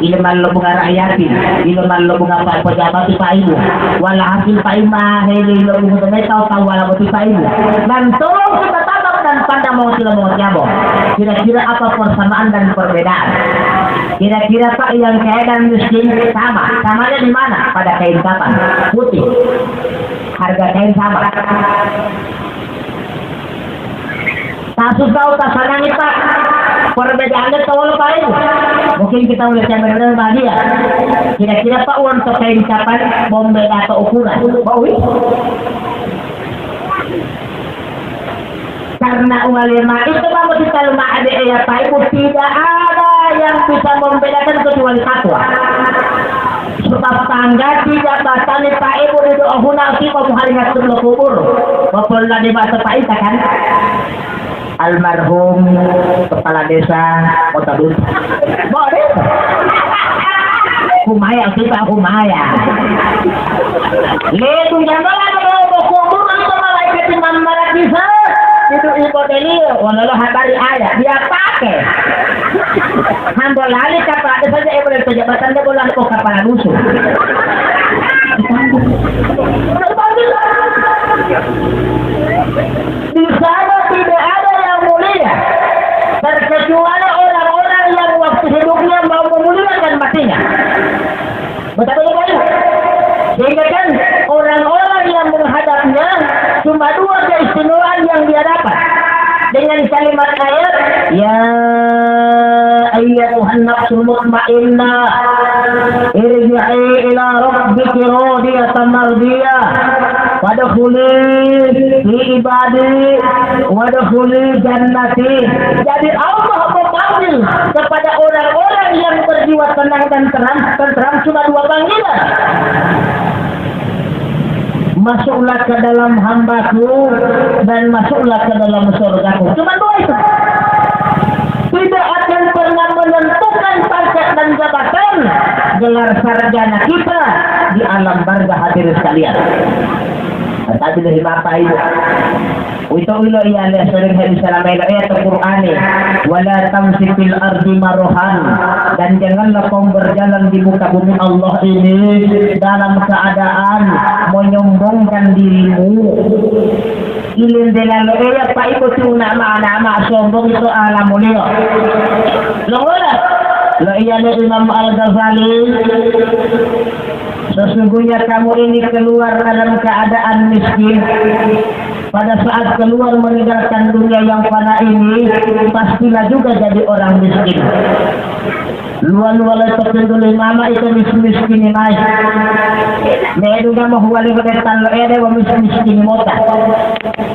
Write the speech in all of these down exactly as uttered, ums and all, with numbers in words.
Iloman lo bunga rakyati, iloman lo bunga pa-, pejabat ti paibu. Walhasil paibu ma heli lo bunga tometa tawu-tawuwala boti paibu. Dan tolong kita tatap dan pandang mongotilo mongotiyamo. Kira-kira apa persamaan dan perbedaan? Kira-kira, Pak, yang kaya dan miskin sama. Samanya di mana? Pada kain kapan? Putih. Harga kain sama. Ta susah, ta sanangi, Pak. Perbedaannya tawolo paling. Mungkin kita udah sampai dengan bahagia. Kira-kira, Pak, uang to kain kapan, bombe atau ukuran? Pak Wi? Karena ulama itu mau kita lumade ya, Pak Ibu, tidak ada yang bisa membedakan kecuali takwa. Sebab tangga tidak batani Pak Ibu di doa huna uti kamu hari ngatur lo kubur. Bapak lade bahasa Pak Ita kan? Almarhum kepala desa Kota Duta. Boleh. Humaya, kita humaya. Lebu jambala lo kubur itu malaikat imam malakisa. Itu ibu deliyo. Wala lo habari ayah. Dia pakai. Hambo lali kapala desa aja ibu dari pejabat anda bola kok kapala dusun. Di sana tidak ada yang mulia, terkecuali orang-orang yang waktu hidupnya mau memuliakan matinya. Betul, Bapak Ibu? Sehingga kan orang-orang yang menghadapnya cuma dua keistimewaan yang dia dapat. Dengan kalimat ayat, "Ya ayyatuhan nafsul mutmainnah, irji'i ila rabbiki radiyatan mardiyah, wadkhuli fi ibadi, wadkhuli jannati." Jadi Allah memanggil kepada orang-orang yang berjiwa tenang dan terang, tenteram cuma dua panggilan. Masuklah ke dalam hambaku dan masuklah ke dalam surgaku. Cuma dua itu. Tidak akan pernah menentukan pangkat dan jabatan, gelar sarjana kita di alam barza, hadirin sekalian. Tadi dari Bapak Ibu. Uwito u yiloiya le sering hedisalamai lo Eya to Qur'ani, "Wala tamsi fil ardi marahan," dan janganlah kau berjalan di muka bumi Allah ini dalam keadaan menyombongkan dirimu. Ilentela lo Eya, Pak Ibu, tu nama-nama sombong itu alamuliyo. Longola? Lo iya le Imam Al-Ghazali, "Sesungguhnya kamu ini keluar dalam keadaan miskin. Pada saat keluar meninggalkan dunia yang fana ini, pastilah juga jadi orang miskin." Luwa-luwala to pintu limama ito mis-, miskini mayi. Medungga mohuwali ode tan lo ede wa mis-, miskini mota.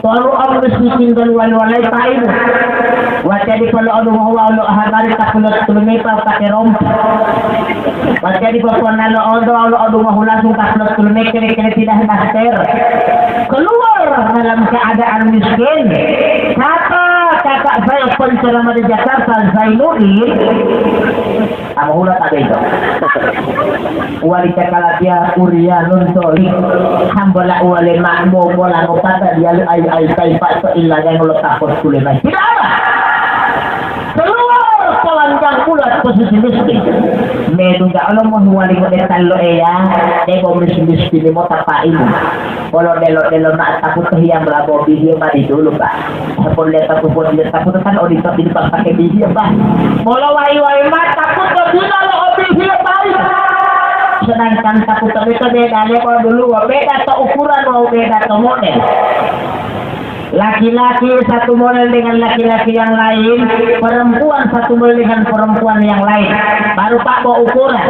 Tolu am miskini to luwa-luwala Pak Ibu. Watiya dipo lo'odungohu wawu lo habari tapulotulu mita pake rompi. Watiya dipo pona lo'onto wawu lo'odungohu langsung tapulotulu mita kene-kene tidak master. Keluar dalam keadaan miskin. Kata kakak saya penceramah di Jakarta, Zainuddin, amahula tabe itu. Wali cakalatia uria nuntoli. Hambola uwale ma-, momola ngopata diyalu ai-ai taipa to ilangango lo tapos kulemai. Tidak ada. Keluar palantang bulat posisi miskin. Medungga olo mohuwali ngode tallo Eya, debo mis-, miskini mota paimu. Bolo delo-delo ma taputo hiyam labo bihiyo ma di dulu, Pak. Sapun leta pupun leta putu kan odito dili pake bihiyo, Pak. Bolo wayi-wayi ma taputo dila lo obihiyo, Pak. Sedangkan taputo itu beda lebo dulu, beda to ukuran, beda to model. Laki-laki satu model dengan laki-laki yang lain, perempuan satu model dengan perempuan yang lain. Baru Pak bo ukuran.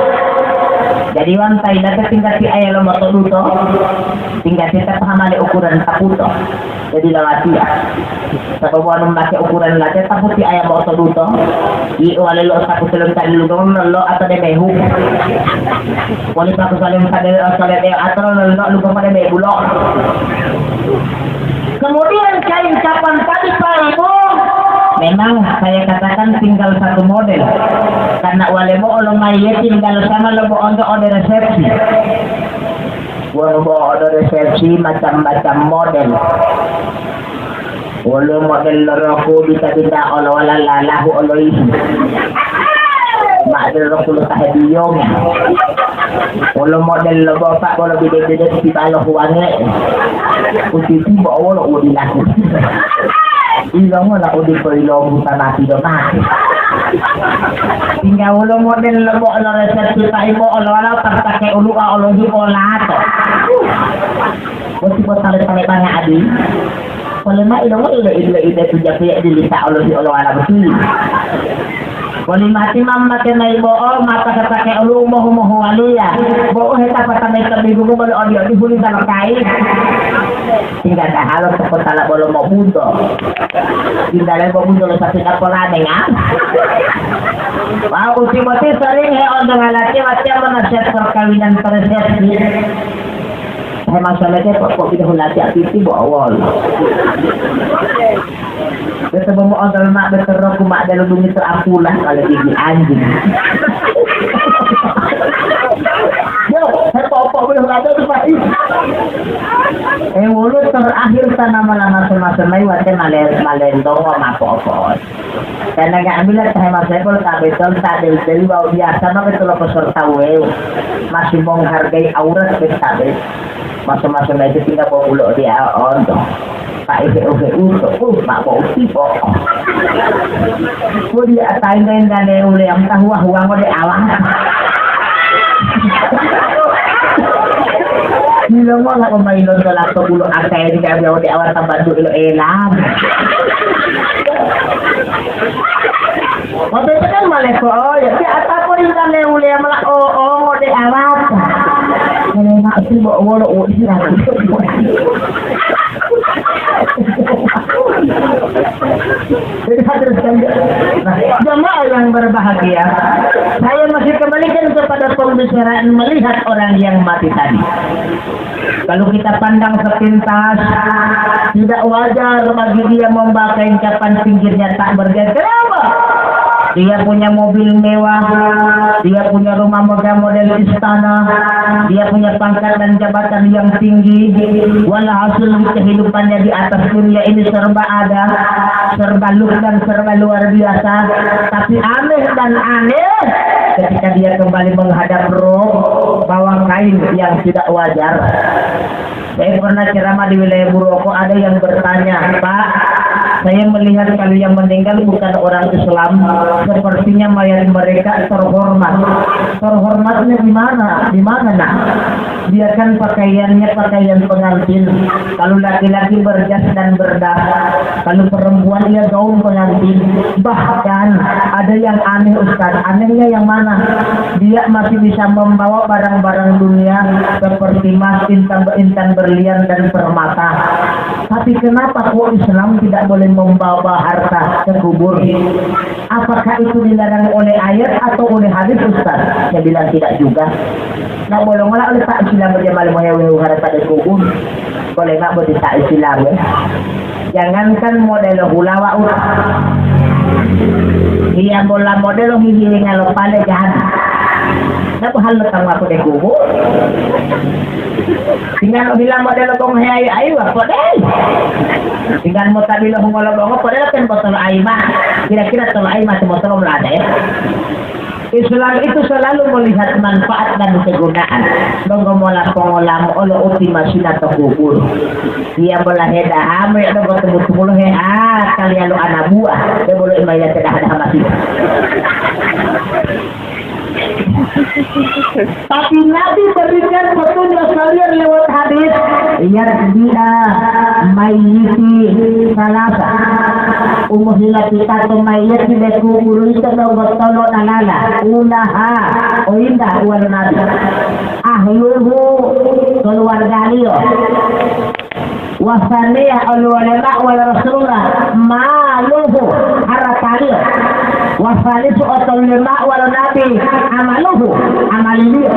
Jadi wanta ilate tinggal si ayah lo moto duto, tinggal si tetap hamale ukuran taputo. Jadi lawatiya. Sebab anu make ukuran late taputi ayah moto duto. I wale lo taputi lo tadi lo lo atau de mehu. Wali paku salim tadi lo sale de atau lo lo lo pada mebulo. Kemudian kain kapan tadi, Pak Ibu, memang saya katakan tinggal satu model. Karena wale mo olo maye tinggal sama lo bo onto ode resepsi. Wong bo ode resepsi macam-macam model. Wolo model lo roku bita-bita olo wala lalahu olo ihi. Pak Delo kulo ta hediyonga. Wolo model lo bapak wolo bide-bide ti balo huwange. Utiti bo wolo u dilaku. Ilongo la udi ko ilongu tanati do mati. Tingga wolo model lo bo lo resepsi pa ibo olo wala partake ulu a olo di olato. Boti botale tale banga adi. Wale ma ilongo ile ile ide tu jape di lita olo di olo wala boti. Wali mati mamma ke mai bo'o, mata ke pake olu'u mohu-mohuwaliya. Bo'o heta pata mai to bibungu bolo odi-odi huli talokai. Tingga dahalo to kota la bolo mobunto. Tingga le mobunto lo sapi kapola dengan. Wau uti boti sering he ondo ngalati watiya monasihat perkawinan persepsi. He masalahnya kok, kok tidak hulati ati itu bawa Allah. Ketemu mau ontel mak beterok mak dalam bumi terapulah kalau gigi anjing. Yo, saya pokok boleh hulati itu Pak. Eh, wolo terakhir sana malam masuk-masuk mai wate malen malendong wa mapo-opon. Karena nggak ambil tahe masepol tabe tol tabe teli wau biasa mah betul apa serta weu masih menghargai aurat betabe. Maso-maso na itu tinggal bawa pulau dia on to. Pak Ibu Ibu to, uh, mak bau tibo. Ku dia atai dan dan ule yang tahu ah uang de awang. Bilo mo la pemain nonton laptop bulu atai di kami de awang tambah dulu elam. Wabe tekan maleko, oh, ya, si ata ko rinta le ule mala, oh, oh, ngode awata. Mele maksi bo wolo, oh, isi ragu. Jadi hadir sekali. Nah, jamaah yang berbahagia, saya masih kembalikan kepada pembicaraan melihat orang yang mati tadi. Kalau kita pandang sepintas, tidak wajar bagi dia membawa kain kapan pinggirnya tak bergeser. Kenapa? Dia punya mobil mewah, dia punya rumah megah model istana, dia punya pangkat dan jabatan yang tinggi. Walhasil kehidupannya di atas dunia ini serba ada, serba luk dan serba luar biasa. Tapi aneh dan aneh ketika dia kembali menghadap Rob, bawa kain yang tidak wajar. Saya pernah ceramah di wilayah Buroko, ada yang bertanya, "Pak, saya melihat kalau yang meninggal bukan orang Islam, sepertinya mayat mereka terhormat." "Terhormatnya di mana? Di mana, Nak?" "Dia kan pakaiannya pakaian pengantin. Kalau laki-laki berjas dan berdas, kalau perempuan ia gaun pengantin. Bahkan ada yang aneh, Ustaz." "Anehnya yang mana?" "Dia masih bisa membawa barang-barang dunia seperti emas, intan, intan berlian dan permata. Tapi kenapa kok Islam tidak boleh membawa harta ke kubur? Apakah itu dilarang oleh ayat atau oleh hadis, Ustaz?" Saya bilang, "Tidak juga." Nah, bolongola oleh tak Islam aja malu mau harta ke kubur. Boleh nggak buat tak Islam ya? Jangankan model hulawa ut. Iya bola model hihilinga lo pale jahat. Napa hal lo tamu aku deh kubu? Tinggal lo bilang model lo bong hei ayu apa deh? Tinggal mau tabi lo ngolo bongo podel kan botol aima. Kira-kira tol aima tu botol melade. Islam itu selalu melihat manfaat dan kegunaan. Donggo mola pongolamu olo uti masina to kubur. Iya bola hedahamu ya donggo tumu-tumulo he ah kalian lo anak buah. Dia boleh imayah tedah-dah mati. Tapi Nabi berikan petunjuk sekalian lewat hadis, "Yatbi'a mayyiti salasa." Umuhila kita to mayati le kuburu ito donggo tolo dalala. Ulaha, oinda uwalo Nabi. Ahluhu, keluargaliyo. Wasaniya oluwolema wala Rasulullah maluhu harataliyo. Wasalisu otolulema wala Nabi amaluhu amaliliyo.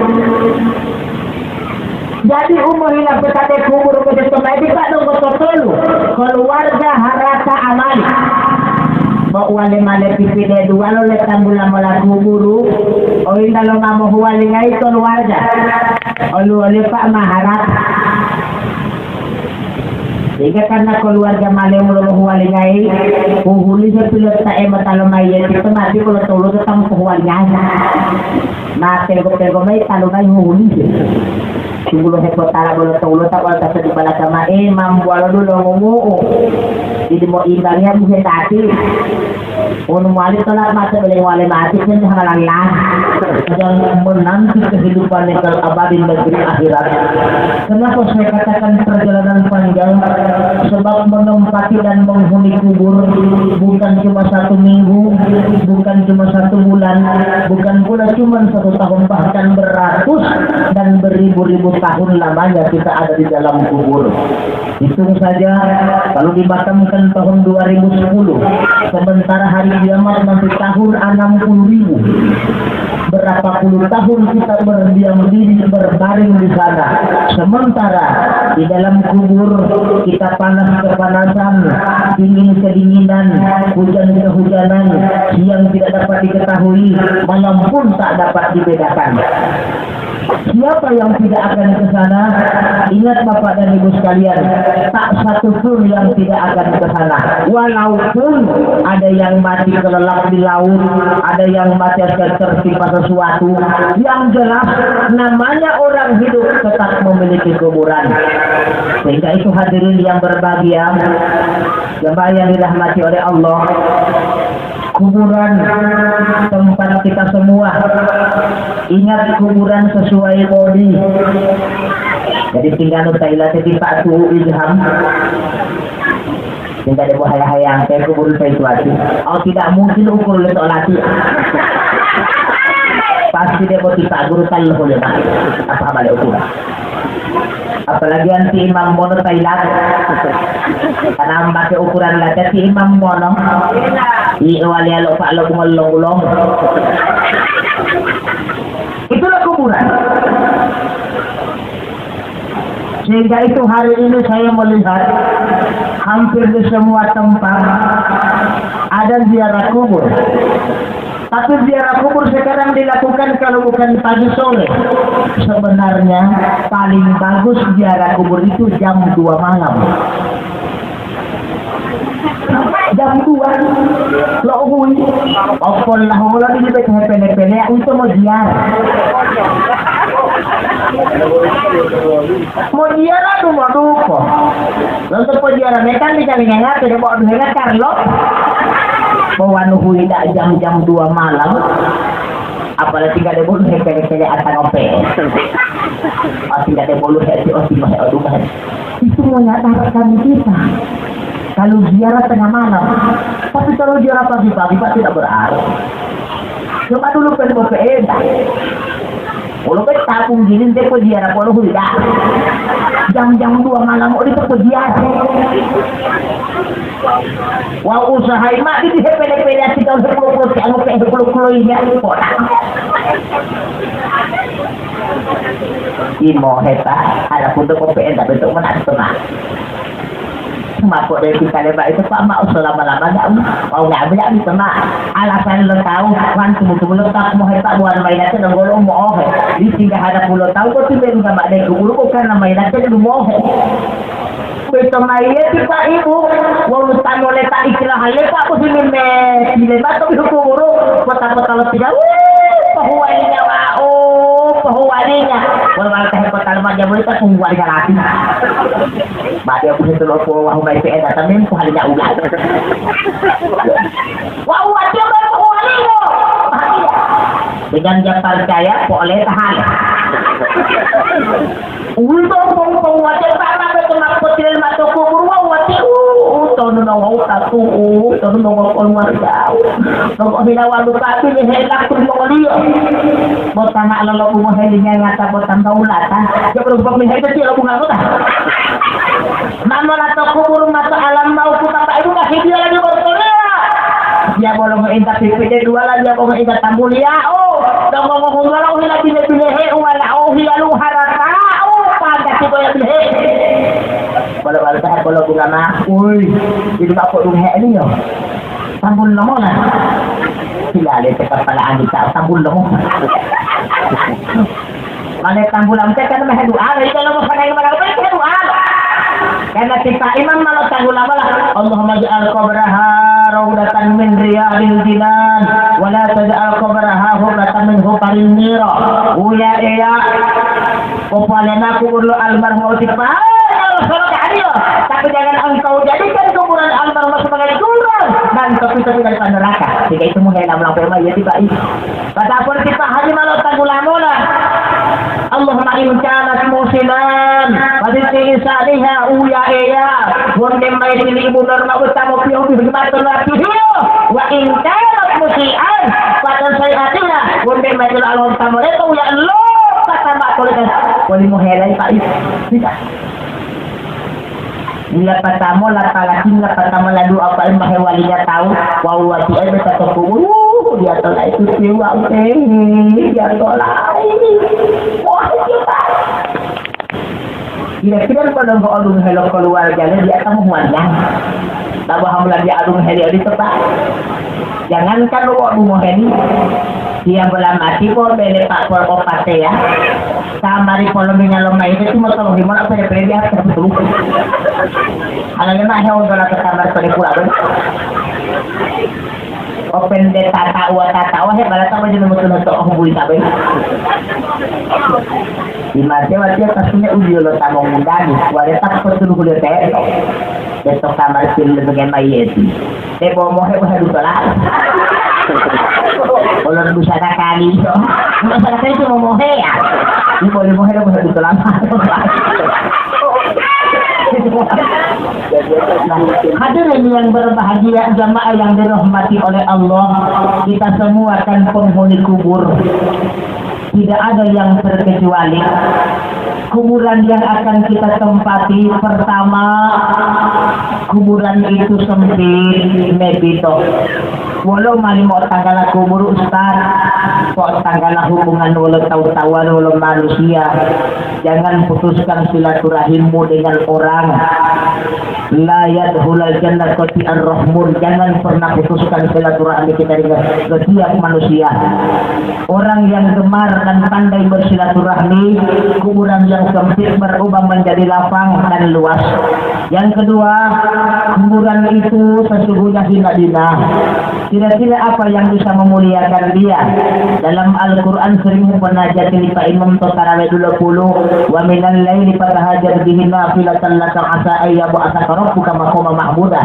Jadi umohina petade kuburu pede tomaidi padonggo totolu, keluarga, harata, amali. Bo uwale male pipide duwalo le tambula mola kuburu, ointa lo mamohuwalingayi keluarga, oluwole pa maharata. Sehingga karena keluarga malewu lolohuwalingayi, huhuliyo pilota'e mota lomayi yito mati bolo tolo tetamo pohuwalingayi. Ma penggo-penggo mayi talu mayi huhuliyo. Tunggulo hepotala bolo tolo ta wolo ta sedi balata ma'e mambuwalo dulo ngomu'u. Idi moimbangiya buhetati. Wonu mowali tolak mate bele mowali mati, kan jangan lari-lari. Sedang menanti kehidupan yang kekal abadi negeri akhirat. Kenapa saya katakan perjalanan panjang? Sebab menempati dan menghuni kubur bukan cuma satu minggu, bukan cuma satu bulan, bukan pula cuma satu tahun, bahkan beratus dan beribu-ribu tahun lamanya kita ada di dalam kubur. Hitung saja, kalau dimakamkan tahun dua ribu sepuluh, sementara hari kiamat nanti tahun enam puluh ribu. Berapa puluh tahun kita berdiam diri, berbaring di sana. Sementara di dalam kubur kita panas kepanasan, dingin kedinginan, hujan kehujanan, siang tidak dapat diketahui, malam pun tak dapat dibedakan. Siapa yang tidak akan ke sana? Ingat, Bapak dan Ibu sekalian, tak satu pun yang tidak akan ke sana. Walaupun ada yang mati kelelap di laut, ada yang mati tertimpa sesuatu, yang jelas namanya orang hidup tetap memiliki kuburan. Sehingga itu, hadirin yang berbahagia, jemaah yang dirahmati oleh Allah, kuburan tempat kita semua. Ingat, kuburan sesuai bodi. Jadi, tinggal nu ta ilate ti Pak Tu'u Ilham. Tinggal debo haya-hayang ke kuburan saya itu hati. Oh, tidak mungkin ukur le soalati. Pasti debo ti Pak Guru kan lo boleh, Pak. Apa balik ukuran? Apalagi anti imam mono ta ilate. Karena pakai ukuran lata ti imam mono. I wali alo pak lo ngolong-ngolong. Itulah kuburan. Sehingga itu, hari ini saya melihat hampir di semua tempat ada ziarah kubur. Tapi ziarah kubur sekarang dilakukan kalau bukan pagi sore. Sebenarnya paling bagus ziarah kubur itu jam dua malam. Jam dua. Lo hui. Opol lah, opol lah, ini betul pele-pele, ya, untuk mau ziarah. Mau ziarah tuh, mau duko. Lonto pojiara mekan di kami ngangate de bo duhenga Carlo. Bo wanu hui dak jam-jam dua malam. Apalagi tinggal de bolu hepele-pele ata ngope. Oh, tinggal de bolu heti, oh, timah, oh, dumah. Itu menyadarkan kita. Kalau ziarah tengah malam, tapi kalau ziarah pagi-pagi, Pak, tidak berarti. Coba dulu pen peenda. Wolo pe tabung gilin te pojiara polo huida. Jam-jam dua malam odito pojiara. Wau usaha'i mao didi hepele-pele ati taun sepuluh puluh tiango pe sepuluh puluh inya. Kota. Imo heta, ada pun to kope'en tapi to mena to ma. Mako de kita leba itu, Pak, mau selama-lamanya, um, mau nggak bilang itu, Mak. Alasan lo tahu, wan tumu-tumu lo tak mau hepa buat main aja nonggolo mau ohe. Di tinggal ada pulau tahu kok tuh enggak mak dek guru kok karena main aja lu mau ohe. Beto maye ti Pak Ibu, wong tamo le ta istilah le Pak, aku sini me, sini Pak, tapi hukum guru, kota-kota lo tidak, wih, pahuwalinya, Pak, oh, pahuwalinya. Wal-wal teh kota lo maja boleh tak pahuwalinya lagi. Mati aku itu lopo wahu mai P N datang mimpu halinya ulah. Wahu wati apa yang wahu halimu? Dengan dia percaya, boleh tahan. Uwito pong-pong wate baba beto mapotilel mato kubur wawu wate, u, u, tonu nongo utatu, u, tonu nongo keluarga, u, nongo hilawalu papi ni helak tu mongoliyo. Botanga lolo bungo helinga ngata botang daulata, ya belum pemihe itu dia bunga kota. Mama lato kubur mata alam mau ku bapak ibu kasih dia lagi bertoria. Dia bolong inta pipi de dua lah, dia bolong inta tambulia. Oh, dong ngomong dua lah, oh, hila bile-bile he, wala, oh, hila lu harata, oh, pada si boya bile he. Kalau wala tahan kalau bunga mah, ui, itu tak kok dung he ini yo. Tambul lo mola. Hila le kepala andi tak tambul lo mola. Mane tambul ampe kan mah doa, kalau mau sana yang mana, kan doa. Karena tipa imam ma lotanggula mola, Allahumma ja'al qabraha raudatan min riyadil jinan, wa la taj'al qabraha hufratan min hufarin nira. Uya Eya, popowaliya mao kuburu lo almarhum tipa, ya Allah, salat adil. Tapi jangan engkau jadikan kuburan almarhum sebagai jurang dan tepi-tepi dari neraka. Sehingga itu muhela melampaui ma iya tipa itu. Patapun tipa haji ma lotanggula mola. Allahumma in kanat musinan, faditi isaliha, uya Eya, wonde mayi tili ibu norma utamo piyo piyo mato latihiyo, wa in kanat musian, fatan sayatiha, wonde mayi tili alon tamo leto uya lo patama toleka, wali muhelai pa itu. Lapatamo lapalaking, lapatamo ladu'a paling mahewalinya tawu, wawu watiya beta to kuburu, diya tolai tutuwa utehi, diya tolai. Wah, kita. Kira-kira pada nggak odung helo keluarganya, dia tamu huannya. Tahu hamula dia odung heli odito, Pak? Jangankan lo odung moheni, dia bola mati po bele Pak Pol Opatea. Kamari polominya lo mayi itu moto himon apa ya, pede dia terus. Alale mah he ondola ke kamar pada pula, Bang. Open de tata wa tata wa he bala ta baju mutu to oh bui ta, Bang. Di mate wati ta sune uliyo lo ta mongundani, wale ta potulu huliyo teto. Teto kamar pil dengan mayi eti. Te bo mohe bo hadu tola. Olor dusa ta kali. Dusa ta kali itu mo mohe ya. Ini boleh mohe bo hadu tola. Nah, hadirin yang berbahagia, jamaah yang dirahmati oleh Allah, kita semua kan penghuni kubur. Tidak ada yang terkecuali. Kuburan yang akan kita tempati, pertama, kuburan itu sempit, mepito. Wolo mali mo'otanggala kuburu, Ustaz? Po'otanggala hubungan wolo tawu-tawuan, wolo manusia. Jangan putuskan silaturahimmu dengan orang. La yadkhulul jannah qati'ar rahmun. Jangan pernah putuskan silaturahmi kita dengan setiap manusia. Orang yang gemar dan pandai bersilaturahmi, kuburan yang sempit berubah menjadi lapang dan luas. Yang kedua, kuburan itu sesungguhnya hina dina. Kira-kira apa yang bisa memuliakan dia? Dalam Al-Quran sering pernah jadi Pak Imam to tarawih dulu puluh, wa minal laili fatahajjad bihi nafilatan laka asa ay yab'atsaka rabbuka maqama mahmuda.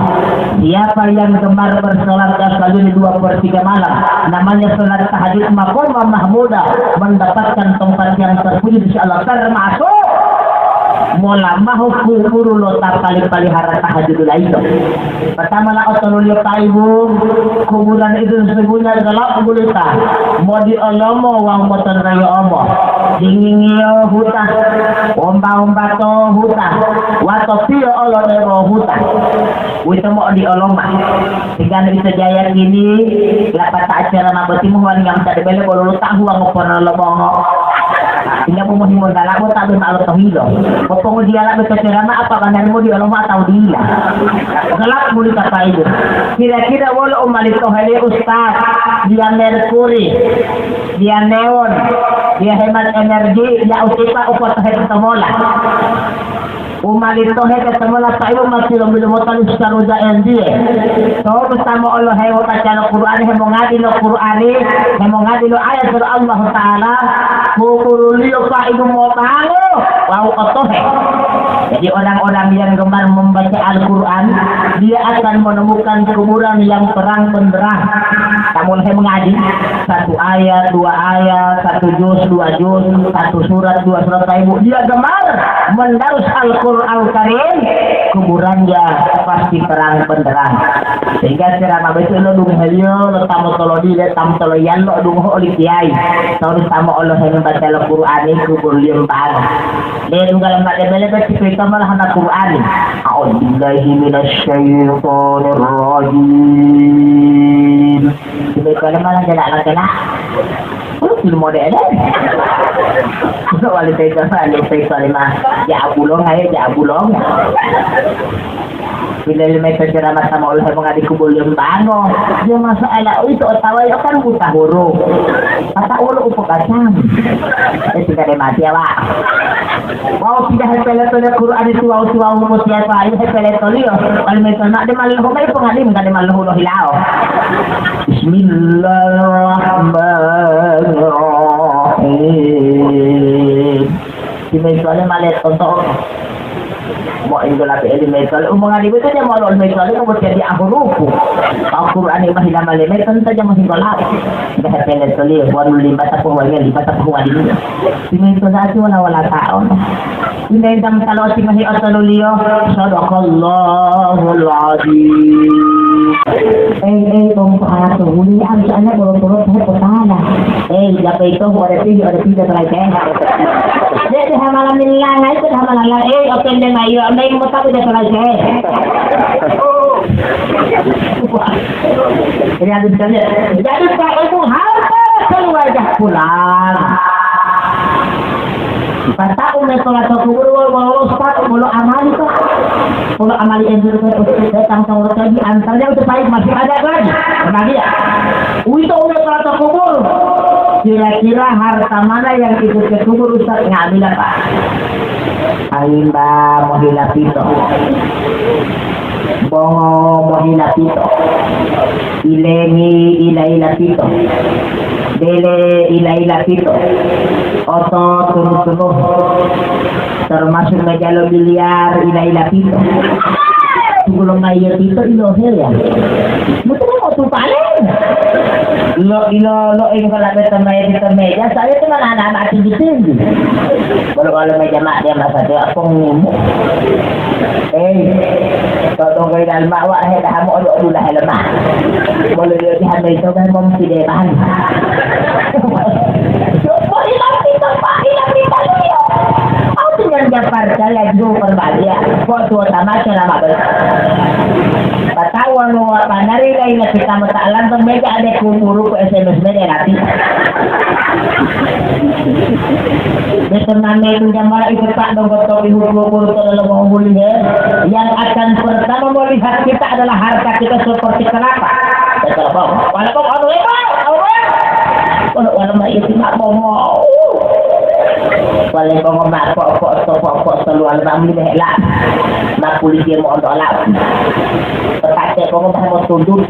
Siapa yang gemar bersolat sekali dua per tiga malam, namanya solat tahajud maqama mahmuda, mendapatkan tempat yang terpuji di sisi Allah, termasuk mola mahu kuburu lo ta pali-palihara tahajud laito. Pertama la otoluliyo paibu, kuburan itu sesungguhnya gelap gulita, modi olomo wawu motonrayo omo, dingingiyo huta, womba-wombato huta, wato piyo olo dewo huta. Uwito mo'odioloma. Tiganu ito jaya kini, lapata acara maboti muhuwali ngamta debele bololo tahu wango porno lobongo. Inda po mohimo dalago tabe malo tohilo. Popongo diala be to cerama apa banari mo dioloma atau dila. Gelap muli kata ibu. Kira-kira wolo umali tohele Ustaz, dia merkuri, dia neon, dia hemat energi, dia utipa upotohe tomola. Umali tohe tetemola taibo ma tilombi-lomota li sukaruja entiye. To'u ta mo'olohe wobaca lo Qur'ani, hemongadi lo Qur'ani, hemongadi lo ayat lo Allahuta'ala, kukuruliyo paibu mobango wawu otohe. Jadi orang-orang yang gemar membaca Al-Quran, dia akan menemukan kuburan yang terang benderang. Kamu hemongadi satu ayat, dua ayat, satu juz, dua juz, satu surat, dua surat, Pak Ibu, dia gemar mendarus Al-Quran Al-Karim, kuburannya pasti terang benderang. Sehingga ceramah betul lo dungoheliyo, lo tamu tolodile, tamu toloyan lo dungoho oli kiai. Tahu tamu Allah yang membaca Al-Quran itu berlimpah. Dia juga lemah dia bela baca cerita malah anak Quran. A'udzubillahi minasyaitonirrajim. Tiba-tiba malah kena, kena. Uh, ilmu deh, deh. Wali teto, wali teto lima. Ya abulonga ya, ya abulonga. Bila lima itu ceramah sama Allah mengadi kubul lembango. Dia masalah itu otawa ya kan buta huruf. Kata Allah upakacang. Eh, tidak ada mati ya, Pak. Wau tidak hepele-pele Quran itu wau tiwau mo tiapa ayu hepele tolio. Kalau mereka nak dia malah hukai pengalim kan dia malah huloh hilao. Bismillahirrahmanirrahim. Di mesuale male tonto. Mo indola pe eli mesuale. Umangani beto dia mau lo mesuale mo botia di ahurupu. Al-Quran ini mahila male meton saja mo hinggola. Enggak hepele tolio. Wanu limba tapu wanya limba tapu wanya. Di mesuale ati wala wala taon. Indah-indah mutalo timahi otonuliyo. Sadaqallahul adzim. Eh, eh, bongko ato huli, am, soalnya boro-boro saya petana. Eh, jape itu, ore tiga, ore tiga terai, eh. Jadi, hamalan milang, itu hamalan lang. Eh, open deh, ayo, ambil mau tahu deh, terai, eh. Jadi, habis kali ya. Jadi, Pak, itu harta keluarga pulang. Pata'u me tola to kuburu wolo, wolo, wolo, Ustaz, wolo amali to. Wolo amali endur to, to, to, tang tong to di antaranya itu baik masih ada lagi. Pernah dia. Uwito ume tola to kuburu. Kira-kira harta mana yang ikut ke kubur, Ustaz, ngambil apa? Alimba mohila pito. Bongo mohila pito. Ilengi ila-ila pito. Bele ila-ila pito. Oto tunu-tunu. Termasuk mejalo biliar ila-ila pito. Tunggulo maiyo pito ilohe ya. Betul mau tupale. Lo ilo lo engko labe temaye di meja, saya itu mana anak-anak tinggi-tinggi. Kalau kalau meja mak dia masa dia apa ngumu. Eh, to donggo ina lema wa he dahamu odo dula he lema. Bolo dia di hame itu kan mom pide bahan. Mau hilang kita, Pak, hilang kita dulu. Aku dengan Japar saya juga berbahagia. Kok tua tamat selama bel. Pata'u wonu wa banari laila kita mota'alanto mega ade kuburu ku S M S mede rati. Betoname itu jamala itu tak donggo topi hukum kuburu to dalam menghubungi he. Yang akan pertama melihat kita adalah harta kita seperti kelapa. Betul, Bang. Walaupun anu ya, Bang. Anu, Bang. Wala, wala ma itu mak bongo. Wala bongo mak po, po, to, po, po, to, luar mak mine la. Mak puli dia mo ondo la. Pepate bongo bah mo tundut.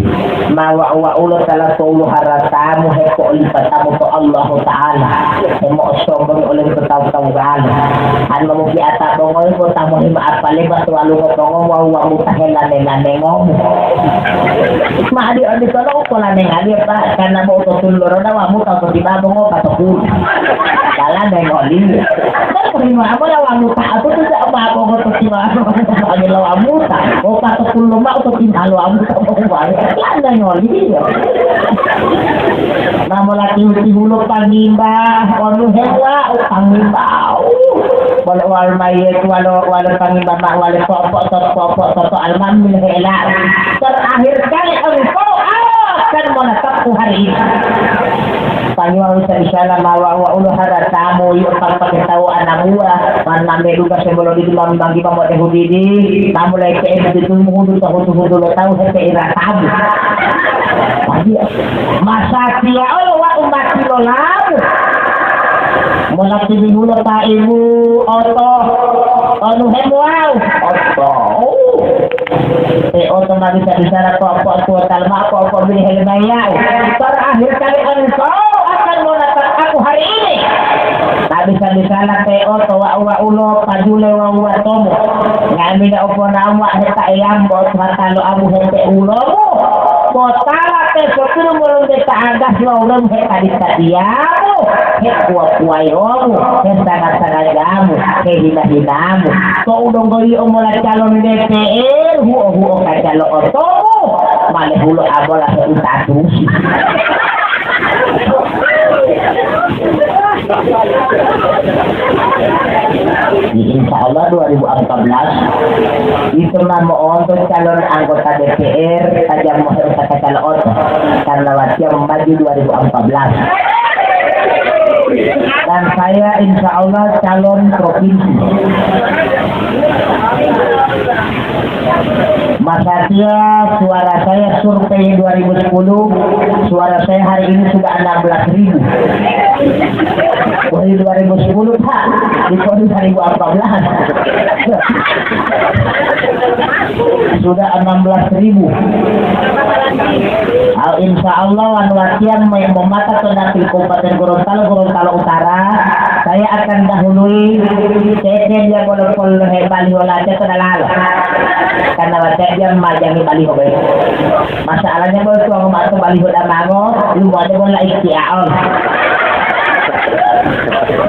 Ma wa, wa ulo tala to ulo haratamu hepo lipatamu to Allahu Ta'ala. Hemo sombong oleh tahu-tahu galo. Anu mo biata bongo ko tamu hima apa lebat walu ko bongo wa, wa mutahela nena nengomu. Ma adi adi tolong pola nengali apa karena mau to tuloro na wa muta to tiba bongo pato pun. Dalam nengoli. Terima apa na wa muta aku tu tak apa bongo to tiba bongo wa muta. Oh pato pun lo mau to tiba lo wa muta bongo wa. Lah nengoli. Namola tihu-tihulo pangimba, onu hewa, o pangimba. Bolo wal maye walo, walo pangimba ma wale popo, to popo, to to almam hela. Terakhir kali engkau akan menatapku hari ini. Pangimba bisa di sana mawa wa ulo haratamu, yuk pakai tahu anak buah, mana meduga sebelum itu mambagi mamo tehudidi, namu lai ke itu muhudu tahu tuhudu lo tahu hete iratamu. Masatiya olo wa umati lolamu. Mola timihulo taimu oto. Onu hemuwau. Oto. Te oto ma bisa bicara popo tuwo talma popo bili helmayau. Terakhir kali engkau akan menatap aku hari ini. Tak bisa bicara te oto wa uwa ulo pajule wa uwa tomu. Ngamina oponamu aheta eyambo tuhatalo amu hete ulomu. Potala te soturu molonte ta'agas lo ulemu hekadi-kadiyamu, hekuwa-kuwayomu, hesanga-sangajamu, hehina-hinamu. Tou donggo yio mola calon D P R, huo-huo kaca lo otomu, male hulo abola heutatusi. Insya Allah dua ribu empat belas itu ma mo'onto calon anggota D P R tajam mohe usaka calo oto karena watiya maju dua ribu empat belas. Dan saya insya Allah calon provinsi. Mas Satya, suara saya survei dua ribu sepuluh, suara saya hari ini sudah enam belas ribu. Dari dua ribu sepuluh, Pak, di tahun dua ribu empat belas. Sudah enam belas ribu. Ah, insya Allah, wanu watiya me-, momata to dapil Kabupaten Gorontalo, Gorontalo Utara, saya akan dahului tete dia bolo polohe baliho latiya to dalalo. Karena watiya dia majangi baliho boyito. Masalahnya bolo tuwango mao to baliho damango, lumode bola istiaon.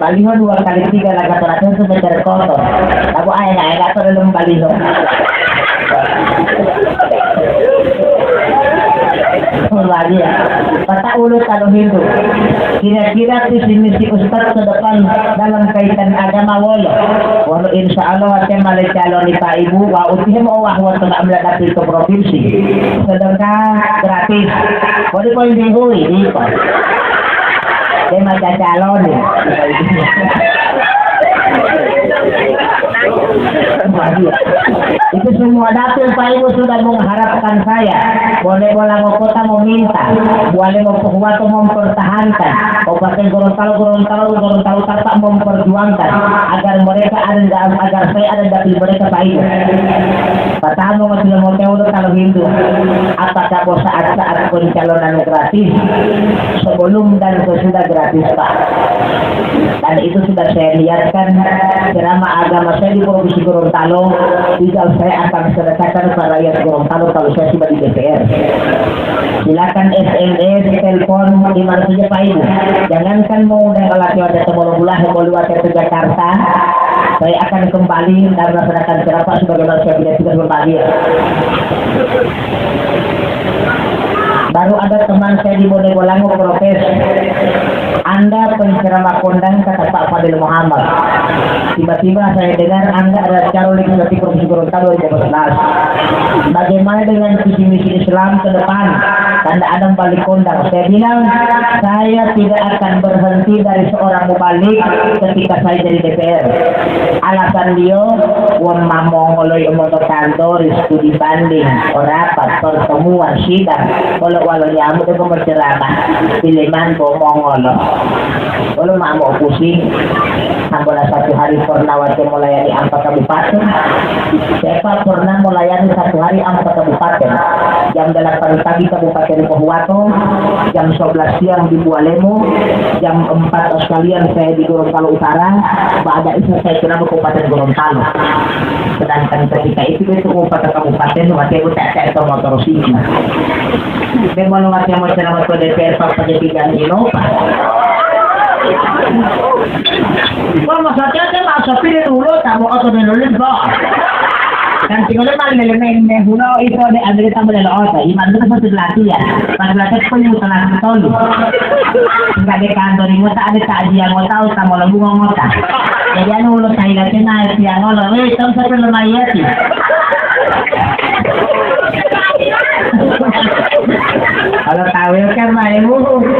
Baliho dua kali tiga laga terakhir itu meter kotor. Aku ae-ae atau dalam baliho. Luar biasa. Pata'u lo talo Hindu. Kira-kira visi misi Ustaz ke depan dalam kaitan agama wolo? Wolo insya Allah wate male calon Pak Ibu, wa utihe mau wahwa tengah meladapi ke provinsi. Sedekah gratis. Wali poin dihui, dipo. Dia macam calon ya. Itu semua dapil Pak Ibu sudah mengharapkan saya. Boleh bola kota meminta. Boleh mau Pohuwato mempertahankan. Kabupaten Gorontalo, Gorontalo, Gorontalo tetap memperjuangkan agar mereka ada di dalam, agar saya ada di dapil mereka Pak Ibu. Pertama, masih mau tahu kalau Hindu. Apakah bos saat-saat pencalonan gratis? Sebelum dan sesudah gratis, Pak. Dan itu sudah saya niatkan ceramah agama saya di Provinsi Gorontalo, tinggal saya akan sedekahkan kepada rakyat Gorontalo kalau saya sudah di D P R. Silakan S M S, telepon, di mana saja Pak Ibu. Jangankan mau dengan latihan atau mau bulan, mau luar ke Jakarta, saya akan kembali dan melaksanakan ceramah sebagaimana saya punya tugas berbahagia. Baru ada teman saya di Bonegolango protes, "Anda penceramah kondang," kata Pak Fadil Muhammad. "Tiba-tiba saya dengar Anda adalah calon legislatif Provinsi Gorontalo dua ribu empat belas. Bagaimana dengan visi misi Islam ke depan? Tanda Anda balik kondang." Saya bilang, "Saya tidak akan berhenti dari seorang mubalik ketika saya jadi D P R." Alasan beliau, won mamongoloi omonto kantori, studi banding, rapat, pertemuan, sidang, wolo walo nyamu debo menceramah, pileman bo mongolo. Wolo mamo pusing, sambola satu hari pernah wate molayani ampa kabupaten. Saya pernah molayani satu hari ampa kabupaten. Jam delapan pagi Kabupaten Pohuwato, jam sebelas siang di Bualemo, jam empat sekalian saya di Gorontalo Utara, ba'da Isya saya kira Kabupaten Gorontalo. Sedangkan ketika itu, itu Kabupaten, Kabupaten, waktu itu tak, tak itu motor sini. Dia mau lewat yang mau ceramah ke D P R, Pak, pakai tiga Innova. Wah, maksudnya saya mau sopir dulu, tak mau oto dulu, Pak. Dan tinggal paling elemen, hulo itu ada, ada kita boleh lo oto, iman itu pasti latihan. Pas latihan pun mutlak tolu. Enggak ada kantor, ngota ada takjiah, ngota utang, mau lagu ngota. Jadi anu ulo taila tena tiang ngolo, eh, tong satu lemari ya, ti. Kalau tahu kan, Pak, ibu,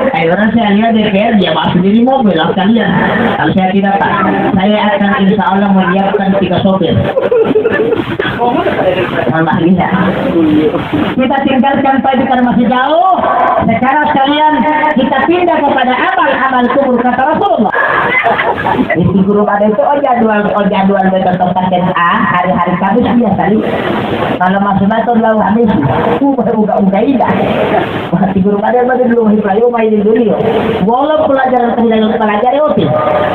kayak orang saya lihat D P R, dia bawa sendiri mobil, lah kalian. Kalau saya tidak, Pak, saya akan insya Allah menyiapkan tiga sopir. Tambah lihat. Kita tinggalkan Pak Ibu karena masih jauh. Sekarang sekalian kita pindah kepada amal-amal kubur, kata Rasulullah. Itu guru pada itu, oh, jadwal, oh, jadwal betul tempat A, hari-hari Kamis biasa nih. Kalau masih masuk lalu Kamis, ubah, ubah, ubah indah. Wah, ti guru pada pada dulu masih pelayu main dulu yo. Walau pelajaran kehilangan pelajari oke.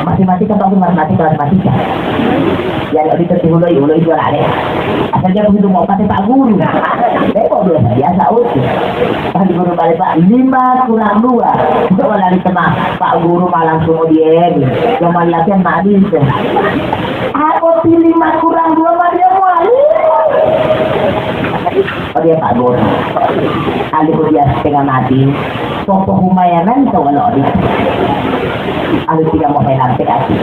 Masih mati kan bagus matematika, matematika. Ya, nggak bisa dihuloi, huloi juara deh. Asal dia begitu mau pakai Pak Guru. Saya kok biasa, biasa oke. Pak Guru balik, Pak, lima kurang dua. Udah lari tengah. Pak Guru malah langsung mau dia. Yang mau latihan nggak bisa. Aku pilih lima kurang dua mah dia mau. Oh, dia Pak Guru. Alihu dia setengah mati. Popo humayanan to wala odi. Alihu tidak mau helang sekali.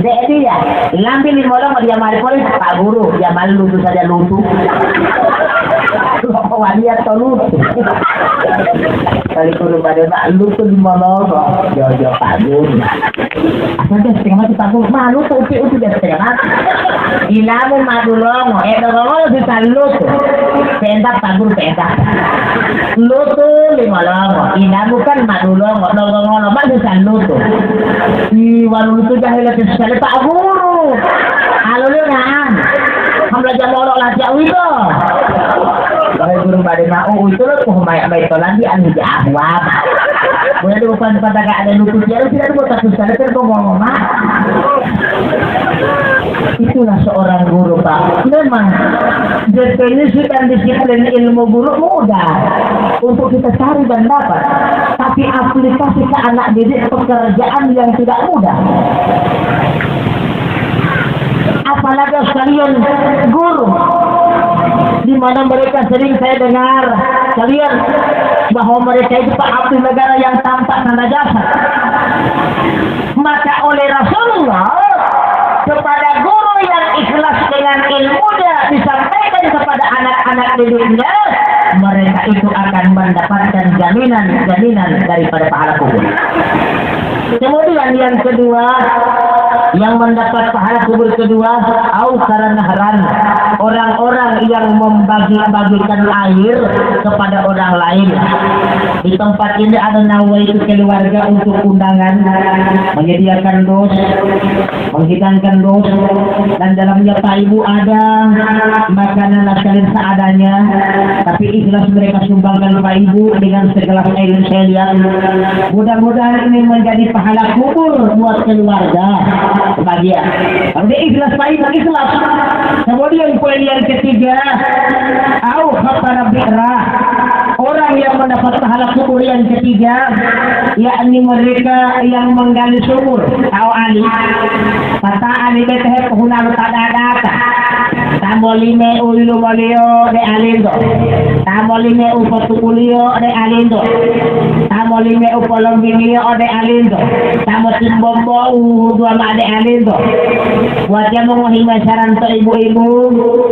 Dek dia, lambi lima orang dia mari polis, Pak Guru, dia malu lutu saja lutu. Waliya to lutu. Kali kudu pada mak lutu di monoto. Jojo Pak Guru. Asal dia setengah mati Pak Guru. Malu to uti-uti dia setengah mati. Ilamu madulongo. Eh, dogongolo bisa lutu. Pentak Pak Guru pentak. Lutu limolongo. Ilamu kan madulongo. Dogongolo mak bisa lutu. Di warung lutu jahil itu sekali Pak Guru. Alulio naan. Hamla jamolo latiya uwito. Bapak guru pada mau uwito lo poh maya mai tolan di anu di ahuwama. Boleh dulu pan pada ka ada luput ya tidak dulu tapi sekali terbongong ma. Itulah seorang guru, Pak. Memang definisi dan disiplin ilmu guru mudah untuk kita cari dan dapat, tapi aplikasi ke anak didik pekerjaan yang tidak mudah. Apalagi sekalian guru, di mana mereka sering saya dengar sekalian bahwa mereka itu Pak Abdul Negara yang tampak tanda jasa. Maka oleh Rasulullah kepada guru yang ikhlas dengan ilmunya disampaikan kepada anak-anak didiknya, mereka itu akan mendapatkan jaminan-jaminan daripada pahala kubur. Kemudian yang kedua, yang mendapat pahala kubur kedua, au karena heran, orang-orang yang membagi-bagikan air kepada orang lain. Di tempat ini ada nawaitu keluarga untuk undangan, menyediakan dos, menghidangkan dos, dan dalamnya Pak Ibu ada makanan sekalian seadanya, tapi ikhlas mereka sumbangkan Pak Ibu dengan segelas air yang saya lihat. Mudah-mudahan ini menjadi pahala kubur buat keluarga bahagia. Kalau dia ikhlas Pak Ibu, ikhlas. Kemudian poin yang ketiga, au khaffara bi'ra. Orang yang mendapat pahala kubur yang ketiga, yakni mereka yang menggali sumur. Tahu ali? Pata'ani bete hepohunalo ta dadata. Ta molime u yilumoliyo ode alinto. Ta molime u potubuliyo ode alinto. Ta molime u polombingiyo ode alinto. Ta motimbombo u huduwa ma'o ode alinto. Watiya mongohi masaranto ibu-ibu,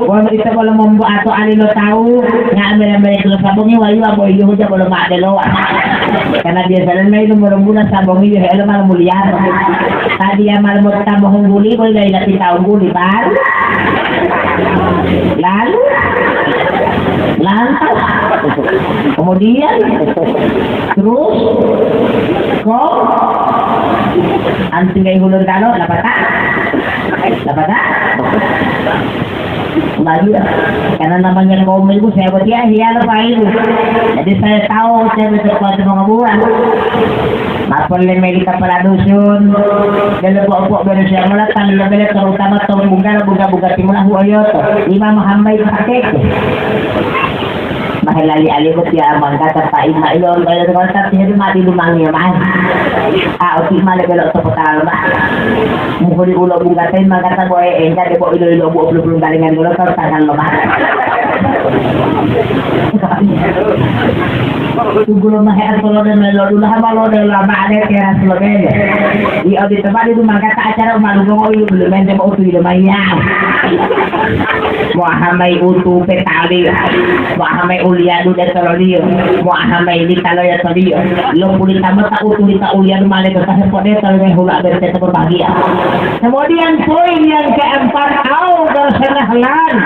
wonu ito bolo mombuato ali lo tawu, nga'amila-mila tulo sabongi wayuwa bo iluhuja bolo ma'o delowa. Karena biasanya mayi lumbu-lumbuna sabongi yohe'elo ma lomuliyaro. Tadiya ma lomotta mohungguli, bo yilapita ungguli, baru. Lalu, lantas, kemudian, terus, kok, anti ngai hulun talo, lapata? Lapata? Baru, karena namanya kaum ibu, saya buat ya, hiya lo Pak Ibu. Jadi saya tahu, saya bisa kuat mau ngebuat. Mapolle meli kepala dusun, bele po'o-po'o bere siya mola tan lo bele terutama to bunggalo buga-buga timula huoyoto. Imam Muhammad pakeke. Mahelali ali botiya manggata Pak Imam ilo, ilo, ilo, tapi itu mati lumangi mai. A, oti male belo to potala lo, Pak. Muhuli ulo bunggata manggata boe enggak de bo ilo-ilo bu oplu-oplu galingan dulu to tangan lo, Pak. Tunggulo mahe atolode melo dulaha balode lama ade teras lobele. I odi temani dumangkata acara umalu bongo ilu bulu mente mo utu ilu maya. Mo ahamai utu petali. Mo ahamai ulia dude tololiyo. Mo ahamai litaloya toliyo. Lo pulita mota utu lita ulia dumale kota hepode tolome hula berte to berbahagia. Kemudian poin yang keempat, au bersenahlan.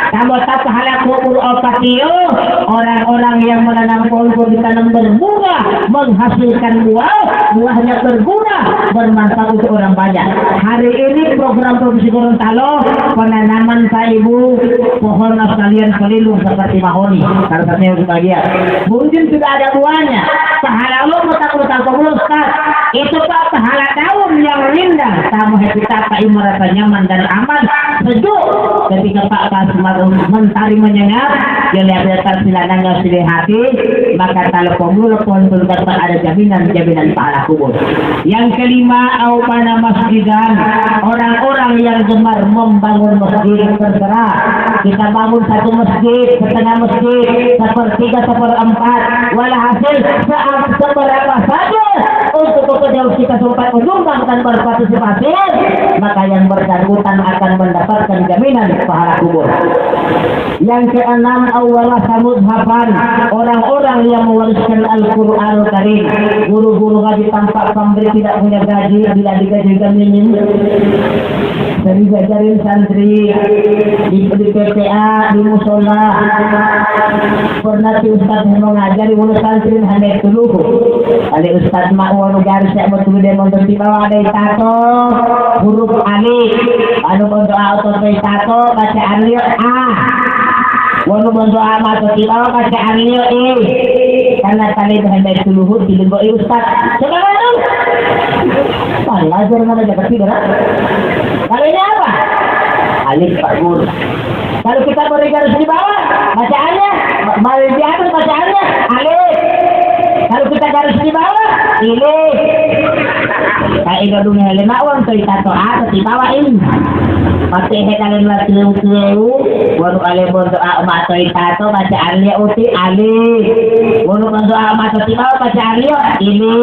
Kamu tak pahala kubur opatio, orang-orang yang menanam pohon pun ditanam berbunga, menghasilkan buah, buahnya berguna, bermanfaat untuk orang banyak. Hari ini program Provinsi Gorontalo, penanaman Pak Ibu, pohon sekalian pelindung seperti mahoni. Salah satunya untuk bahagia. Mungkin sudah ada buahnya. Pahala lo mutang-mutang pengurus, Ustaz. Itu, Pak, pahala daun yang rindang. Tamu hepitata merasa nyaman dan aman, sejuk. Ketika, Pak, pas ma-, mentari menyengat, dia lihat-lihat silangannya sudah hati, maka kalau pemula pohon pun dapat ada jaminan-jaminan pahala kubur. Yang kelima, au bana masjidan. Orang-orang yang gemar membangun masjid, terserah. Kita bangun satu masjid, setengah masjid, sepertiga, seperempat. Walhasil, saat seberapa saja untuk kepada kita sempat menyumbang dan berpartisipasi, maka yang bersangkutan akan mendapat mendapatkan jaminan pahala kubur. Yang keenam, awwarasa mushafan, orang-orang yang mewariskan Al-Quranul Karim. Guru-guru ngaji tampak pamri tidak punya gaji, bila digaji minim. Sering diajarin santri di, di P P A, di musola. Pernah ti ustaz mengajari wolo santri hanya tuluhu. Ali ustaz ma wonu garis yang betul dia monto tibawa ada tato huruf alif. Anu monto a oto tato bacaan liyo a. Wonu monto a ma to tibawa bacaan liyo i. Karena tali hanya tuluhu tilinggo i ustaz. Coba itu. Belajar mana jaga tidak? Kalau ini apa? Alif Pak Guru. Kalau kita beri garis di bawah, bacaannya, balik di atas bacaannya, alif. Kalau kita garis di bawah, ilif. Kayak itu dunia lima uang cerita to apa di bawah ini. Pati he kalian lagi leu-leu, baru kalian berdoa ma to itato bacaannya uti alif. Baru berdoa ma to tibawa bacaannya ini.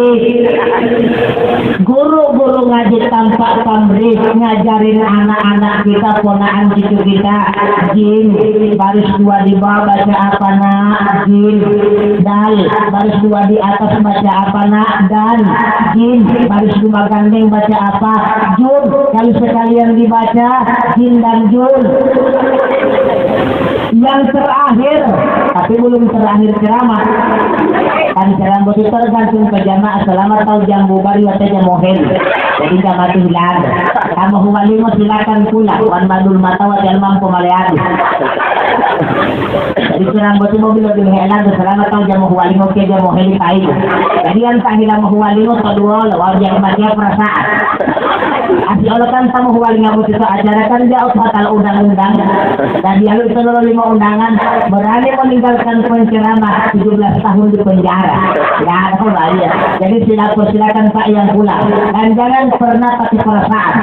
Guru-guru ngaji tampak pamrih ngajarin anak-anak kita, ponaan cucu kita, jim, baris dua di bawah baca apa, Nak? Jim. Dal, baris dua di atas baca apa, Nak? Dan. Jim, baris dua gandeng baca apa? Jun. Kalau sekalian dibaca, jin dan jun. Yang terakhir, tapi belum terakhir ceramah. Kan ceramah itu tergantung ke jamaah, selama tahu jambu bari watanya mohel. Jadi nggak mati hilang. Kamu huwalimo silakan pulang. Wan madul mata wajal mampu maleadu. Jadi ceramah itu mobil lebih helan, selama tahu jamu huwalimo ke jamu heli payu. Jadi yang tak hilang huwalimo to dua lo, wau dia mati perasaan. Asi Allah kan tamu huwalinga boti to acara kan dia oto akal undang-undang. Dan dia itu lolo lima undangan, berani meninggalkan penceramah tujuh belas tahun di penjara. Nggak ada bahaya. Jadi silakan, silakan Pak yang pulang. Dan jangan pernah pakai perasaan.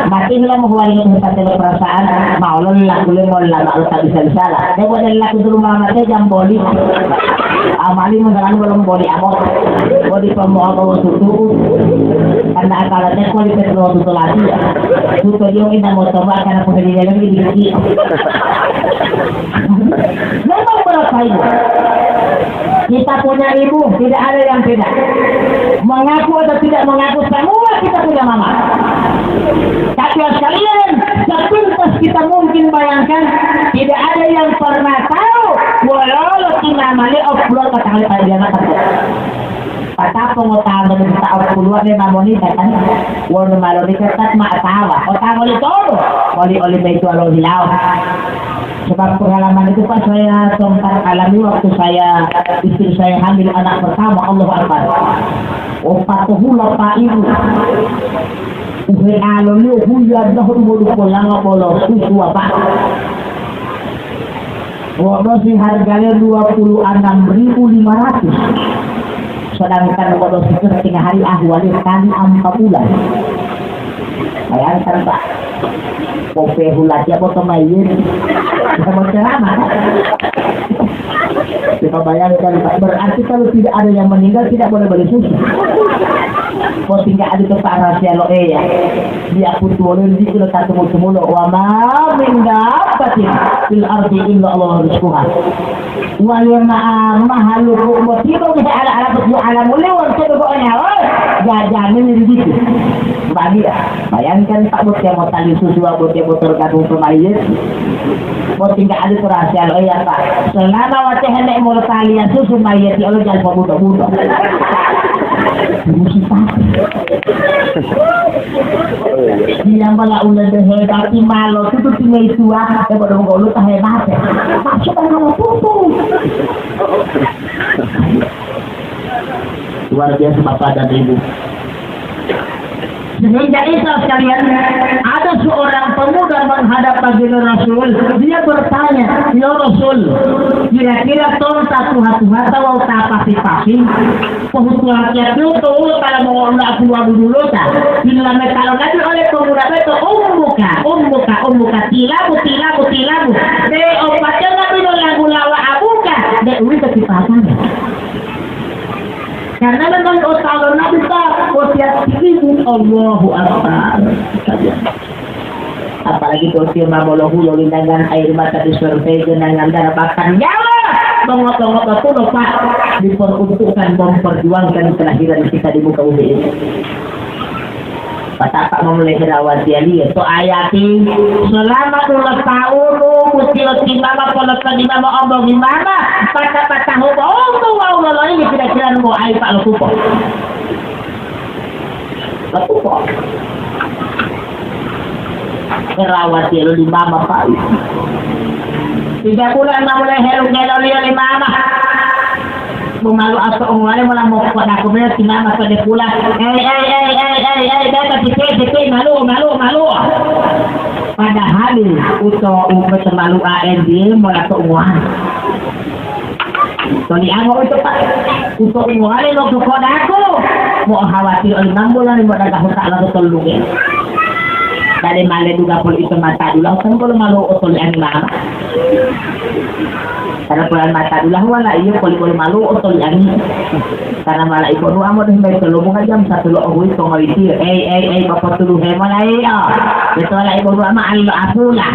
Mati lo mau huwalinga pakai perasaan, mau lo laku le mau lama lo tak bisa salah. Dia buat dari laku dulu mama teh jam boli. Amali mendalam belum boli abot. Boli pemoa bawa susu. Karena akal teh kualitas lo tutu lagi ya. Tutu dia minta mau coba karena pengen dia lagi di. Memang berapa ibu? Kita punya ibu, tidak ada yang tidak. Mengaku atau tidak mengaku, semua kita punya mama. Tapi sekalian, sepintas kita mungkin bayangkan, tidak ada yang pernah tahu, walau kita mali opulon kata kali pada dia makan. Patapa ngotama ta opulon dia mamoni kan, walau malu di kertas ma atawa, otawa oli todo, oli oli itu alo hilau. Sebab pengalaman itu, Pak, saya sempat alami waktu saya, istri saya hamil anak pertama, Allahu Akbar. Opat hula, Pak, Ibu. Uhe aloliyo huya dahulu bolu polanga bolo susu, Pak. Wodo si harganya dua puluh enam ribu lima ratus. Sedangkan wodo si setengah hari ahwali kali empat bulan. Bayangkan, Pak. Pope hulatia boto mayin. Bisa mau ceramah, kan? Kita bayangkan, Pak. Berarti kalau tidak ada yang meninggal, tidak boleh beli susu. Mau tinggal ada tempat rahasia lo, eh, ya. Dia pun tuh di kita temu-temu lo. Wa ma min dabbatin fil ardi illa Allah rizquha. Waliyo ma'o mahaluku boti bo bisa ala-ala boti alam uliwon to dogo nyawa, jajani ditu. Bagi ya, bayangkan Pak, boti yang mau tali susu, boti yang mau tergantung ke mayit. Boti nggak ada rahasia lo ya, Pak. Selama wate hene mau tali ya susu mayit, ya Allah, jangan budo-budo. Musibah. Iya, malah udah deh hebat, malo tutu tinggal itu, ah, hebat dong, kalau tak hebat ya. Maksudnya kalau tutu. Luar biasa, Bapak dan Ibu. Sehingga itu sekalian, ada seorang pemuda menghadap baginda Rasul, dia bertanya, "Ya Rasul, kira-kira tonta tuha-tuha tawa ta pasi-pasi?" Pohutuwa kiyatiyo to wolo tala mongo'onda apuluwa dudulota. Bilola metalo Nabi ole pemuda boyito, "Ummuka, ummuka, ummuka, tilamu, tilamu, tilamu." De opateo Nabi lolagu lawa abuka, de uwito ti papana. Karena memang otawa lo Nabi ta, wasiat ti ibu. Allahu Akbar. Apalagi to tiyo ma molohulo lindangan air mata disurvei genangan darah bahkan nyawa mongoto-ngoto tulo, Pak, diperuntukkan memperjuangkan kelahiran kita di muka bumi ini. Patapa memulai herawatialiyo to ayati selama dua tahun, utiyo timama poloto di mama ombongi mama, patapa tahu bohong tuh wau loloini kira-kira nunggu ai Pak lokupo. Lokupo. Herawati lo limama pai. Tiga bulan ma mulai helung-heloliyo limama. Bumalu aso ungwale mola mokko daku meo timama pede pula. Ei, ei, ei, ei, ei, ei, beta titi, titi, malu, malu, malu. Padahal uto umpet malu A N D mola to ungwale. Toliango uwito, Pak. Uto uwali lo pokodaku. Mo'ohawatiri oli mambulo ni modaga huta lo tolunge. Dale male duga poli ito mata dulahu, kan bolo malu otoliangi mama. Karena bulan mata dulahu wala iyo poli bolo malu otoliangi. Karena mala ipo nu amo deh mai tolobonga jam satu lo ohui tongo itiyo. Ei, ei, ei, bapak tuluhe mulai, oh. Betul lah ipo nu ama alilo apula.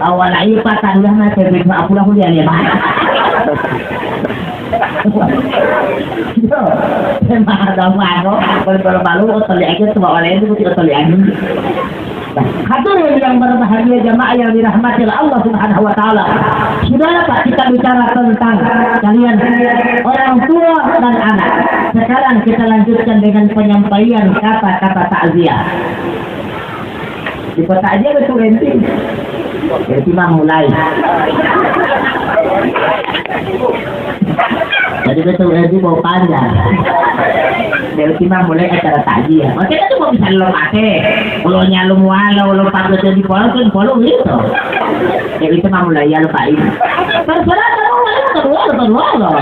Awala iyo patadu lah na tebe apula huliya lema. Yo, tema ada mano, kalau malu, otoliangi, semua orang itu mesti otoliangi. Hadirin yang berbahagia, jamaah yang dirahmati oleh Allah Subhanahu wa Taala. Sudah, Pak, kita bicara tentang kalian orang tua dan anak. Sekarang kita lanjutkan dengan penyampaian kata-kata takziah. Di kota aja betul enti. Enti mah mulai. Jadi betul enti mau panjang. Berarti mah mulai acara takziah. Maksudnya itu mau bisa lo mate. Kalau nyalum walo, lo pakai di polo kan polo gitu. Ya itu mah mulai ya lupa ini. Terserah kamu walo, keluar, keluar lo.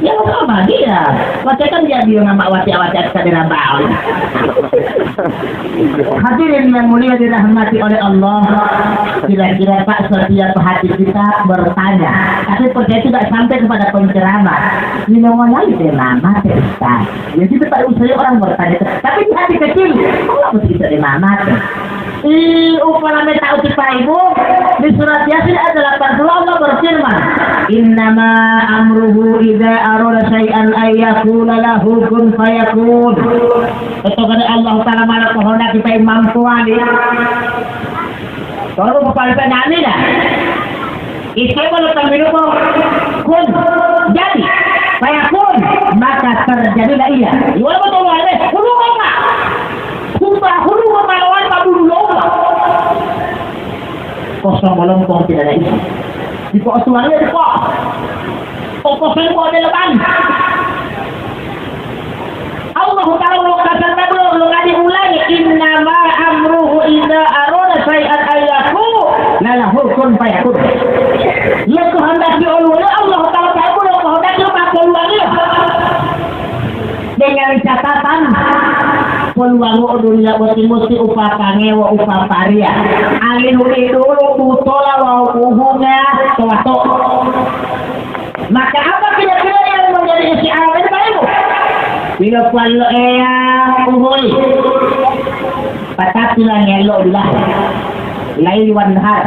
Ya apa dia? Maksudnya kan dia dia nama wati-wati ada di Rabaul. Hadirin yang mulia dirahmati oleh Allah, kira-kira, Pak, setiap hati kita bertanya, tapi percaya tidak sampai kepada penceramah. Ini mau lagi deh, Mama, Ustaz. Ya, kita tak usah orang bertanya, tapi di hati kecil, Allah mesti bisa deh, Mama. Ih, upama tahu kita ibu, di surat Yasin ayat delapan puluh Allah berfirman, "Innama amruhu idza arada syai'an ay yaqula lahu kun fayakun." Ketika Allah Ta'ala malah pohon kita imam tuan, ya. Kalau mau paling tanya ini dah. Ite bolo tombilubo, kun, jadi, fayakun, maka terjadilah ia. Iwala betul wale, hulu koma. Kumba hulu koma lawan babulu lomba. Kosong bolong kong tidak ada isi. Di kok suaranya di kok. Kok kosong kok ada leban. Allahu Ta'ala lokatan nabi longadi ulangi, "Innama amruhu idza arada syai'an an yaqula lahu kun fayakun." Lo kehendaki oluwoliyo Allahu Ta'ala tabu lo kehendaki lo papoluwangiyo. Dengan catatan, poluwango dunia boti musti upapangewo upapariya. Alihu idulu butola wawu buhunga to-wato. Maka apa kira-kira yang menjadi istiadat itu, Pak Ibu? Pilopuwalo Eya uhuli, patapila ngelo dulahu, laili wan nahar.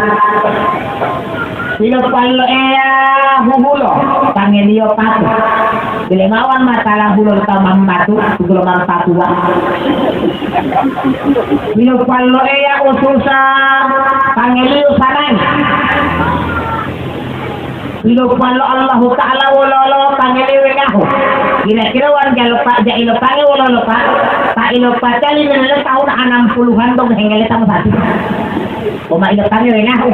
Pilopuwalo Eya huhulo, pangeliyo patu. Bilemawan matala hulo ta mamatu, tugulo mampatuwa. Pilopuwalo Eya ususa, pangeliyo sanangi. Pilopuwalo Allahu Ta'ala wololo pangele wengahu. Kira-kira wan jalo pa-, jailo pange wololo pa-, pa ilo patali menele tahun enam puluhan dong hengele tamu satu. Oma ilo pange wengahu.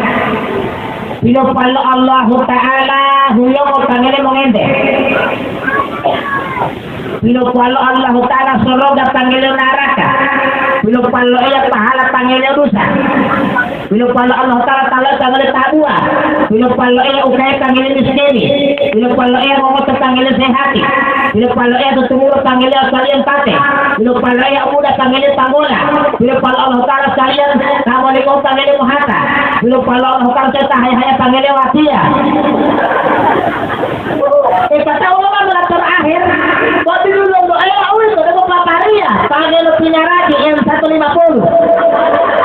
Pilopuwalo Allahu Ta'ala huyongo pangele mongente. Pilopuwalo Allahu Ta'ala soroga pangeliyo naraka. Pilopuwalo Eya pahala pangeliyo dusa. Pilopuwalo Allahu Ta'ala talo pangeliyo tabuwa. Pilopuwalo Eya ukaya pangeliyo miskini. Pilopuwalo Eya mongoto pangeliyo sehati. Pilopuwalo Eya tutumulo pangeliyo saliyan pate. Pilopuwalo Eya muda pangeliyo panggola. Pilopuwalo Allahu Ta'ala saliyan ta molingo pangeliyo mohata. Pilopuwalo Allahu Ta'ala ta haya-haya pangeliyo watiya. Kita tahu lo kan terakhir, waktu dulu lo eh awal itu ada papariya, pakai lo pinaraki M satu lima puluh.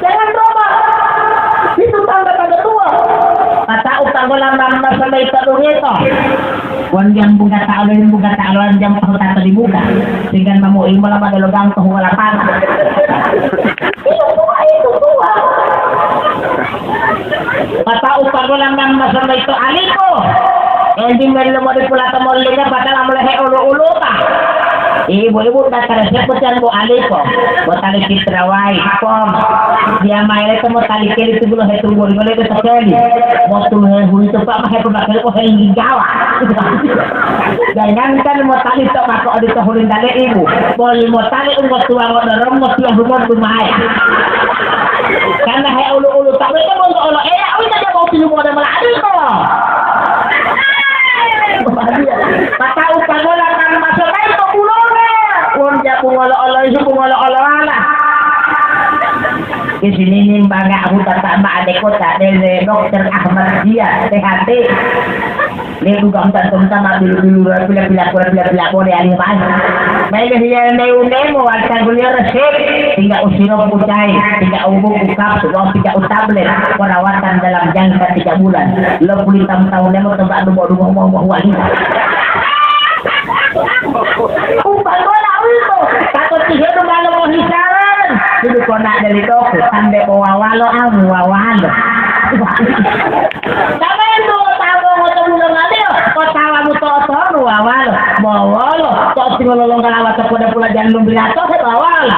Jangan coba. Itu tanda-tanda tua. Pata'u tanggola mamma sampai todungeto. Wan jam buka ta'alo, buka ta'alo, jam pahu tato di muka. Sehingga mamu imo lama dologang to huwa lapangan. Itu tua, itu tua. Pata'u tanggola mamma sampai to aliko. Endi melo mode pulata mollinga patala molehe ulu-uluta. Ibu-ibu, datare sebutan Bu Alipo, Bu Tali Fitrawai, pom. Dia maele to mo tali keli tubulo hetunggu ngole de tokeli. Mo tulu hehuli to Pak, mahe pembakele ko heli gawa. Jangankan mo tali to mako odi to hulindale ibu. Boli mo tali ungo tuwa ngodorong mo tuwa humo dumaya. Karena he ulu-ulu tabe to monto olo eya, ui tadi mau tilu mode malah adil to. Pata'u pagola kan maso kai to bulonga. Won jabu ngolo-olo, jabu ngolo-olo ala. Di sini nimbangahu tata ma ade kota dele Dokter Ahmad Dias, T H T. Lebu gam tantum tama bilu-bilu, pila-pila, pila-pila, pila, bole alih mai. Mai le hiya ne unemo, wal tangguliyo resep, tiga usirop utai, tiga ubuk ukap, tiga tablet, perawatan dalam jangka tiga bulan. Lo puli tamu-tamu nemo to ba'du bo dungo mo, mo huwali. Umpamana uwito, tato tihedu ma longohi saran, tudu kona deli doku, sambe o wawalo amu wawalo. Sambe tu tamu ngoto bulo ngaliyo, otawa mu to'otonu wawalo, mowolo, to tingolo longgalawa to poda pula jan lumbilato he wawalo.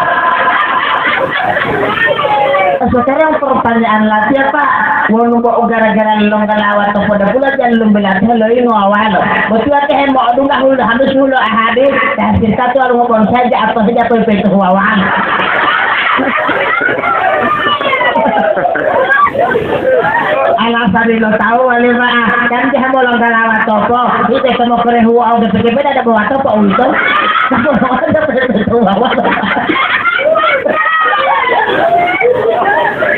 Sekarang pertanyaan latihan, Pak. Wonu bo gara-gara longgalawa to poda pula jan lumbilate loyingo wawalo. Botiya tehe mo'odungga hulo habis hulo ahadi, ta sirkatu alu ngobon saja apa saja pepe to wawalo. Alasani lo tawu wali ma'a, kan jaha mo longgalawa topo, ite temo kore huwa oge peke beda da bawa topo uwito.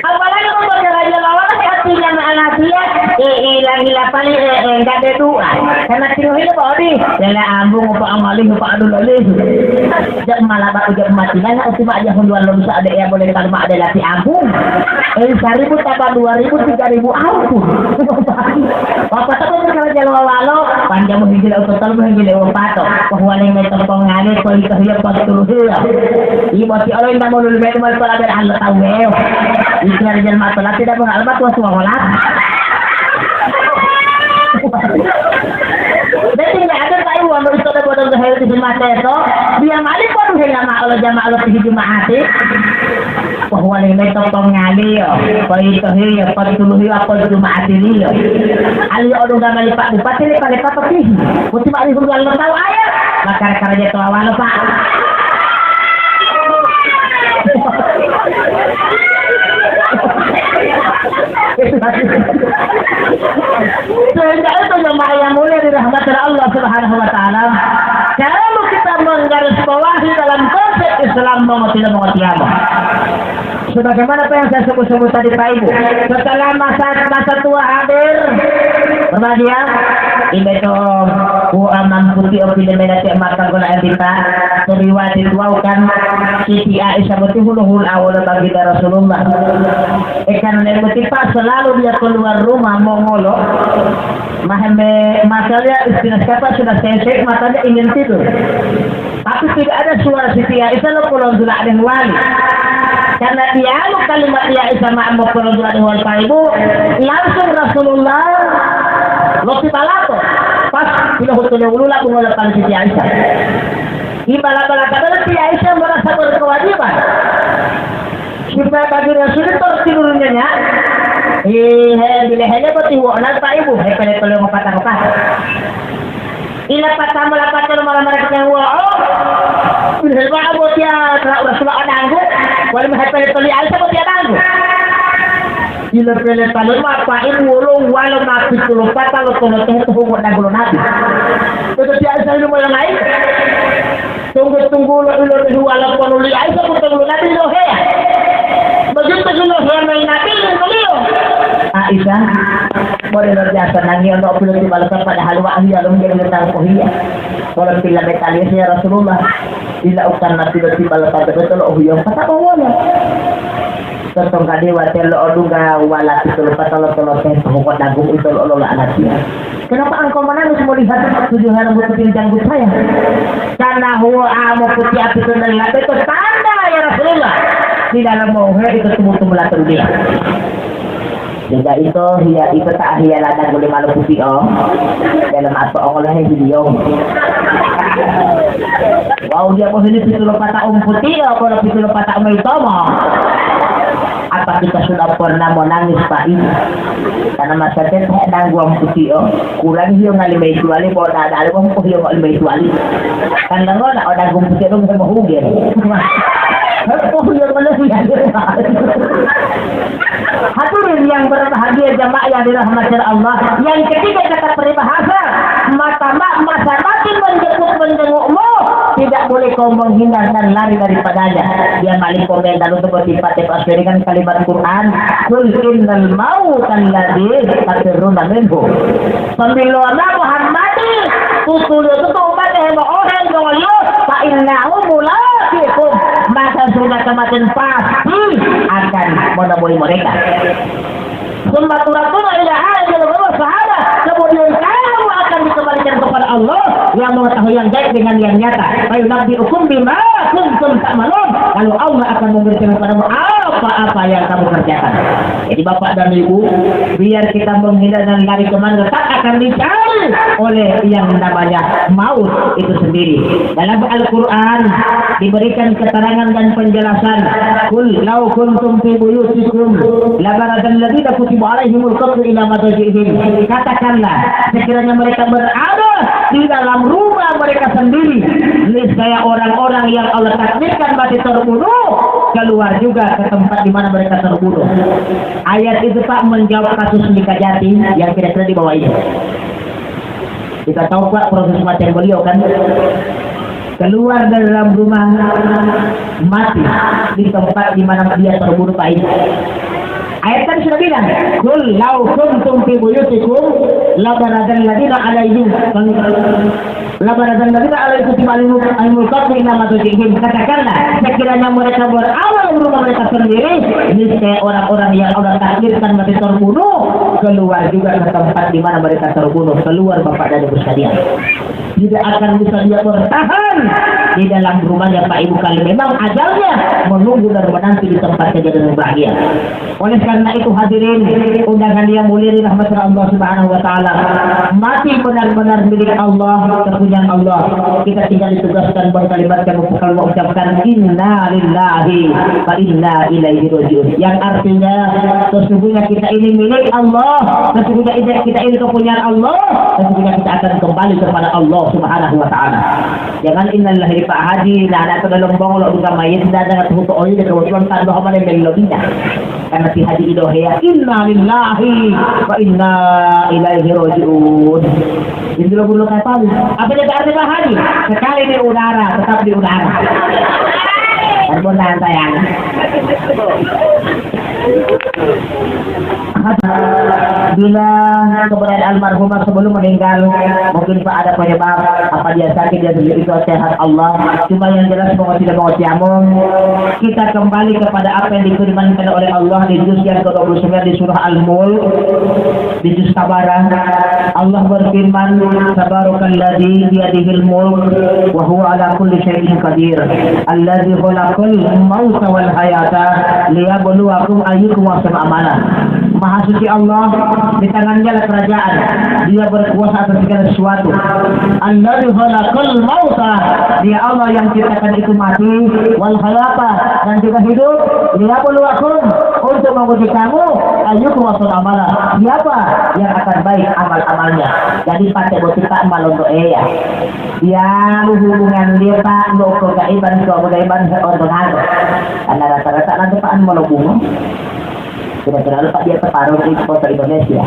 Apalagi mau belajar lawan hatinya anak dia, eh, hilang-hilang Pali, eh, eh, enggak ada doa. Karena tiru hidup, Odi. Lele ambung, apa amali, apa adu loli. Jak malaba, jak mati, nanya, uti ma aja hunduan lo bisa ada ya, boleh talu ma ada lati ambung. Eh, seribu tambah dua ribu, tiga ribu, ampun. Apa tahu kalau jalan walo, panjang mungkin tidak usah tahu, mungkin tidak usah tahu. Wah, wali main tongkong ngane, kau itu hiya, kau itu hiya. Ibu si Allah indah mau lulu main, mau pola berhala tahu, eh. Ikhlas jangan mata, tidak berhala, tuas waholat. Dadi nggak ada tahu wanu itu ada bodoh zahir di Jumat itu. Dia mali pun hela ma Allah jamaah Allah di Jumat. Wah, wali meto pongali yo. Kau itu hiyo, kau dulu hiyo, apa Jumat ini yo. Ali odong gamali Pak Bupati, lepa-lepa petihi. Muti mali hulu Allah tahu ayat. Bakar karaja to awal, Pak. Sehingga itu jemaah yang mulia dirahmati Allah Subhanahu wa Ta'ala, kalau kita menggarisbawahi dalam konteks Islam, mau tidak mau, sebagaimana apa yang saya sebut-sebut tadi, Pak Ibu, setelah masa, masa tua hadir, berbahagia, ibeto ku amam putih opi de menate mata gula embita, teriwati tuau kan, Siti Aisyah boti hulu-hulu awal bagi Rasulullah. Eh, karena boti Pak selalu dia keluar rumah mongolo, maheme, masalah istilah siapa sudah sesek, matanya ingin tidur. Tapi tidak ada suara Siti Aisyah lo polonjula aden wali. Karena dialu kalimat Siti Aisyah ma mo polonjula aden wali, Pak Ibu, langsung Rasulullah loti balato. Pas pila hutule ulula bungo lepan Siti Aisyah. Di bala-bala kadang Siti Aisyah merasa berkewajiban. Supaya bagi Rasul itu tertidur nyenyak. Ih, he, bila hele boti wonal, Pak Ibu, he, pele-pele ngopata-ngopata. Ila patamu lapatolo mala-mala kita wa, oh. Bilhil ba botia, Rasulullah adanggu. Wali mahepele toli Aisyah botia adanggu. Ila pele talon ma Pak Ibu wolo walo ma pitulo pata lo tolote to hugo danggu lo Nabi. Beto ti Aisyah ilu mola ngai. Tunggu-tunggu lo ilo di wala ponuli Aisyah ku tunggu Nabi lo heya. Begitu sudah selama Nabi lo beliau. Aisyah, boleh lo biasa nangi ono pilo ti balasa padahal wahyu lo menjadi tentang pohia. Kalau pila metalis ya Rasulullah, bila utan nabi lo timbal pada betul, oh iya, kata bawala. Totong kadi watel lo odungga wala pitolo patolo tolo tempo kok dagu itu lo lo anaknya. Kenapa engkau menangis melihat tujuh hari berpikir janggut saya? Karena huwa amo putih api itu dari lantai itu tanda ya Rasulullah. Di dalam mau itu tumbuh-tumbuh latar dia. Sehingga ito hiya, ito ta hiya ladang guli malu putio, dalam ato ongole hiliyo. Wau dia boh ini pitu lo pata um putio, kalau pitu lo pata um itomo. Apa kita sudah pernah menangis, Pak? Karena masa teh dangguang putio, kurang hiyo ngali mai tuali, bawa dada, bawa hiyo ngali mai tuali. Kan dengar nak ada gum putio dong mau hugen. Hah, oh, iya, benar, iya, iya. Hadirin yang berbahagia, jamaah yang dirahmati Allah, yang ketiga kata peribahasa, mata ma-, masa mati menjemput menjengukmu, tidak boleh kau menghindar dan lari daripadanya. Dia malik komentar untuk bertipat dengan kalimat Quran, "Qul innal mautal ladzi tafirruna minhu." Pambilowa Muhammad, tutuliyo tutu umate hemo'ohe mongoliyo, fa innahu mulaqikum, maka sudah kematian pasti akan menemui mereka. Summa turaduna ila alimil ghaibi wasyahada, kemudian kamu akan dikembalikan kepada Allah yang mengetahui yang gaib dengan yang nyata. Fa yunabbi'ukum bima kuntum ta'malun, lalu Allah akan memberikan kepadamu apa-apa yang kamu kerjakan. Jadi Bapak dan Ibu, biar kita menghindar dan lari kemana, tetap akan dicari oleh yang namanya maut itu sendiri. Dalam Al-Quran diberikan keterangan dan penjelasan, "Qul law kuntum fi buyutikum labarazal ladzina kutiba alaihimul qatlu ila madajihim." Katakanlah, sekiranya mereka berada di dalam rumah mereka sendiri, niscaya orang-orang yang Allah takdirkan mati terbunuh keluar juga ke tempat di mana mereka terbunuh. Ayat itu, Pak, menjawab kasus Mika Jati yang kira-kira di bawah ini. Kita tahu, Pak, proses kematian beliau, kan? Keluar dari dalam rumah, mati di tempat di mana dia terbunuh, Pak, ini. Ayat tadi sudah bilang, "Qul law kuntum fi buyutikum labaradal ladina alaihim labaradal ladina alaihim kutiba alimul kafir ila madajihim." Katakanlah, sekiranya mereka berawal rumah mereka sendiri, niscaya orang-orang yang Allah takdirkan mati terbunuh keluar juga ke tempat di mana mereka terbunuh, keluar Bapak dan Ibu sekalian. Tidak akan bisa dia bertahan di dalam rumahnya, Pak Ibu, kalau memang ajalnya menunggu dan menanti di tempat kejadian yang bahagia. Oleh karena itu, hadirin undangan yang mulia di rahmat Allah Subhanahu wa Ta'ala, mati benar-benar milik Allah, kepunyaan Allah. Kita tinggal ditugaskan buat kalimat yang kalau mau ucapkan, "Inna lillahi wa inna ilaihi raji'un." Yang artinya, sesungguhnya kita ini milik Allah, sesungguhnya ini, kita ini kepunyaan Allah, sesungguhnya kita akan kembali kepada Allah Subhanahu wa Ta'ala. Jangan innalillahi, Pak Haji, nah, anak ke dalam bongol, bukan mayit, tidak ada tuh, oh, ini kebetulan tando apa yang dari lobina. Karena si Haji Idohea, "Innalillahi wa inna ilaihi raji'un." Ini lo bulu kapal. Apa dia arti, Pak Haji? Sekali di udara, tetap di udara. Kan benar, sayang. Bila keberadaan almarhumah sebelum meninggal, mungkin, Pak, ada penyebab, apa dia sakit, dia sendiri, itu sehat Allah. Cuma yang jelas, mau tidak mau, kita kembali kepada apa yang difirmankan oleh Allah di juz yang kedua puluh sembilan di surah Al-Mulk, di juz Tabarak. Allah berfirman, "Tabarakalladzi biyadihil mulk wa huwa ala kulli syai'in qadir, alladzi khalaqal mauta wal hayata liyabluwakum ayyukum ahsanu amala." Maha suci Allah, di tangan-Nya lah kerajaan. Dia berkuasa atas segala sesuatu. Alladzi khalaqal mauta, Dia Allah yang ciptakan itu mati, wal hayata, dan juga hidup. Liyabluwakum, untuk menguji kamu, ayyukum ahsanu amala, siapa yang akan baik amal-amalnya. Jadi, pate boti, Pak, ma lonto Eya. Diyalu hubungan dia, Pak, lo kegaiban, kegaiban, ontongan. Karena rata-rata nanti, Pak, anu, mau bungo. Kira-kira lo, Pak, dia separuh di kota Indonesia.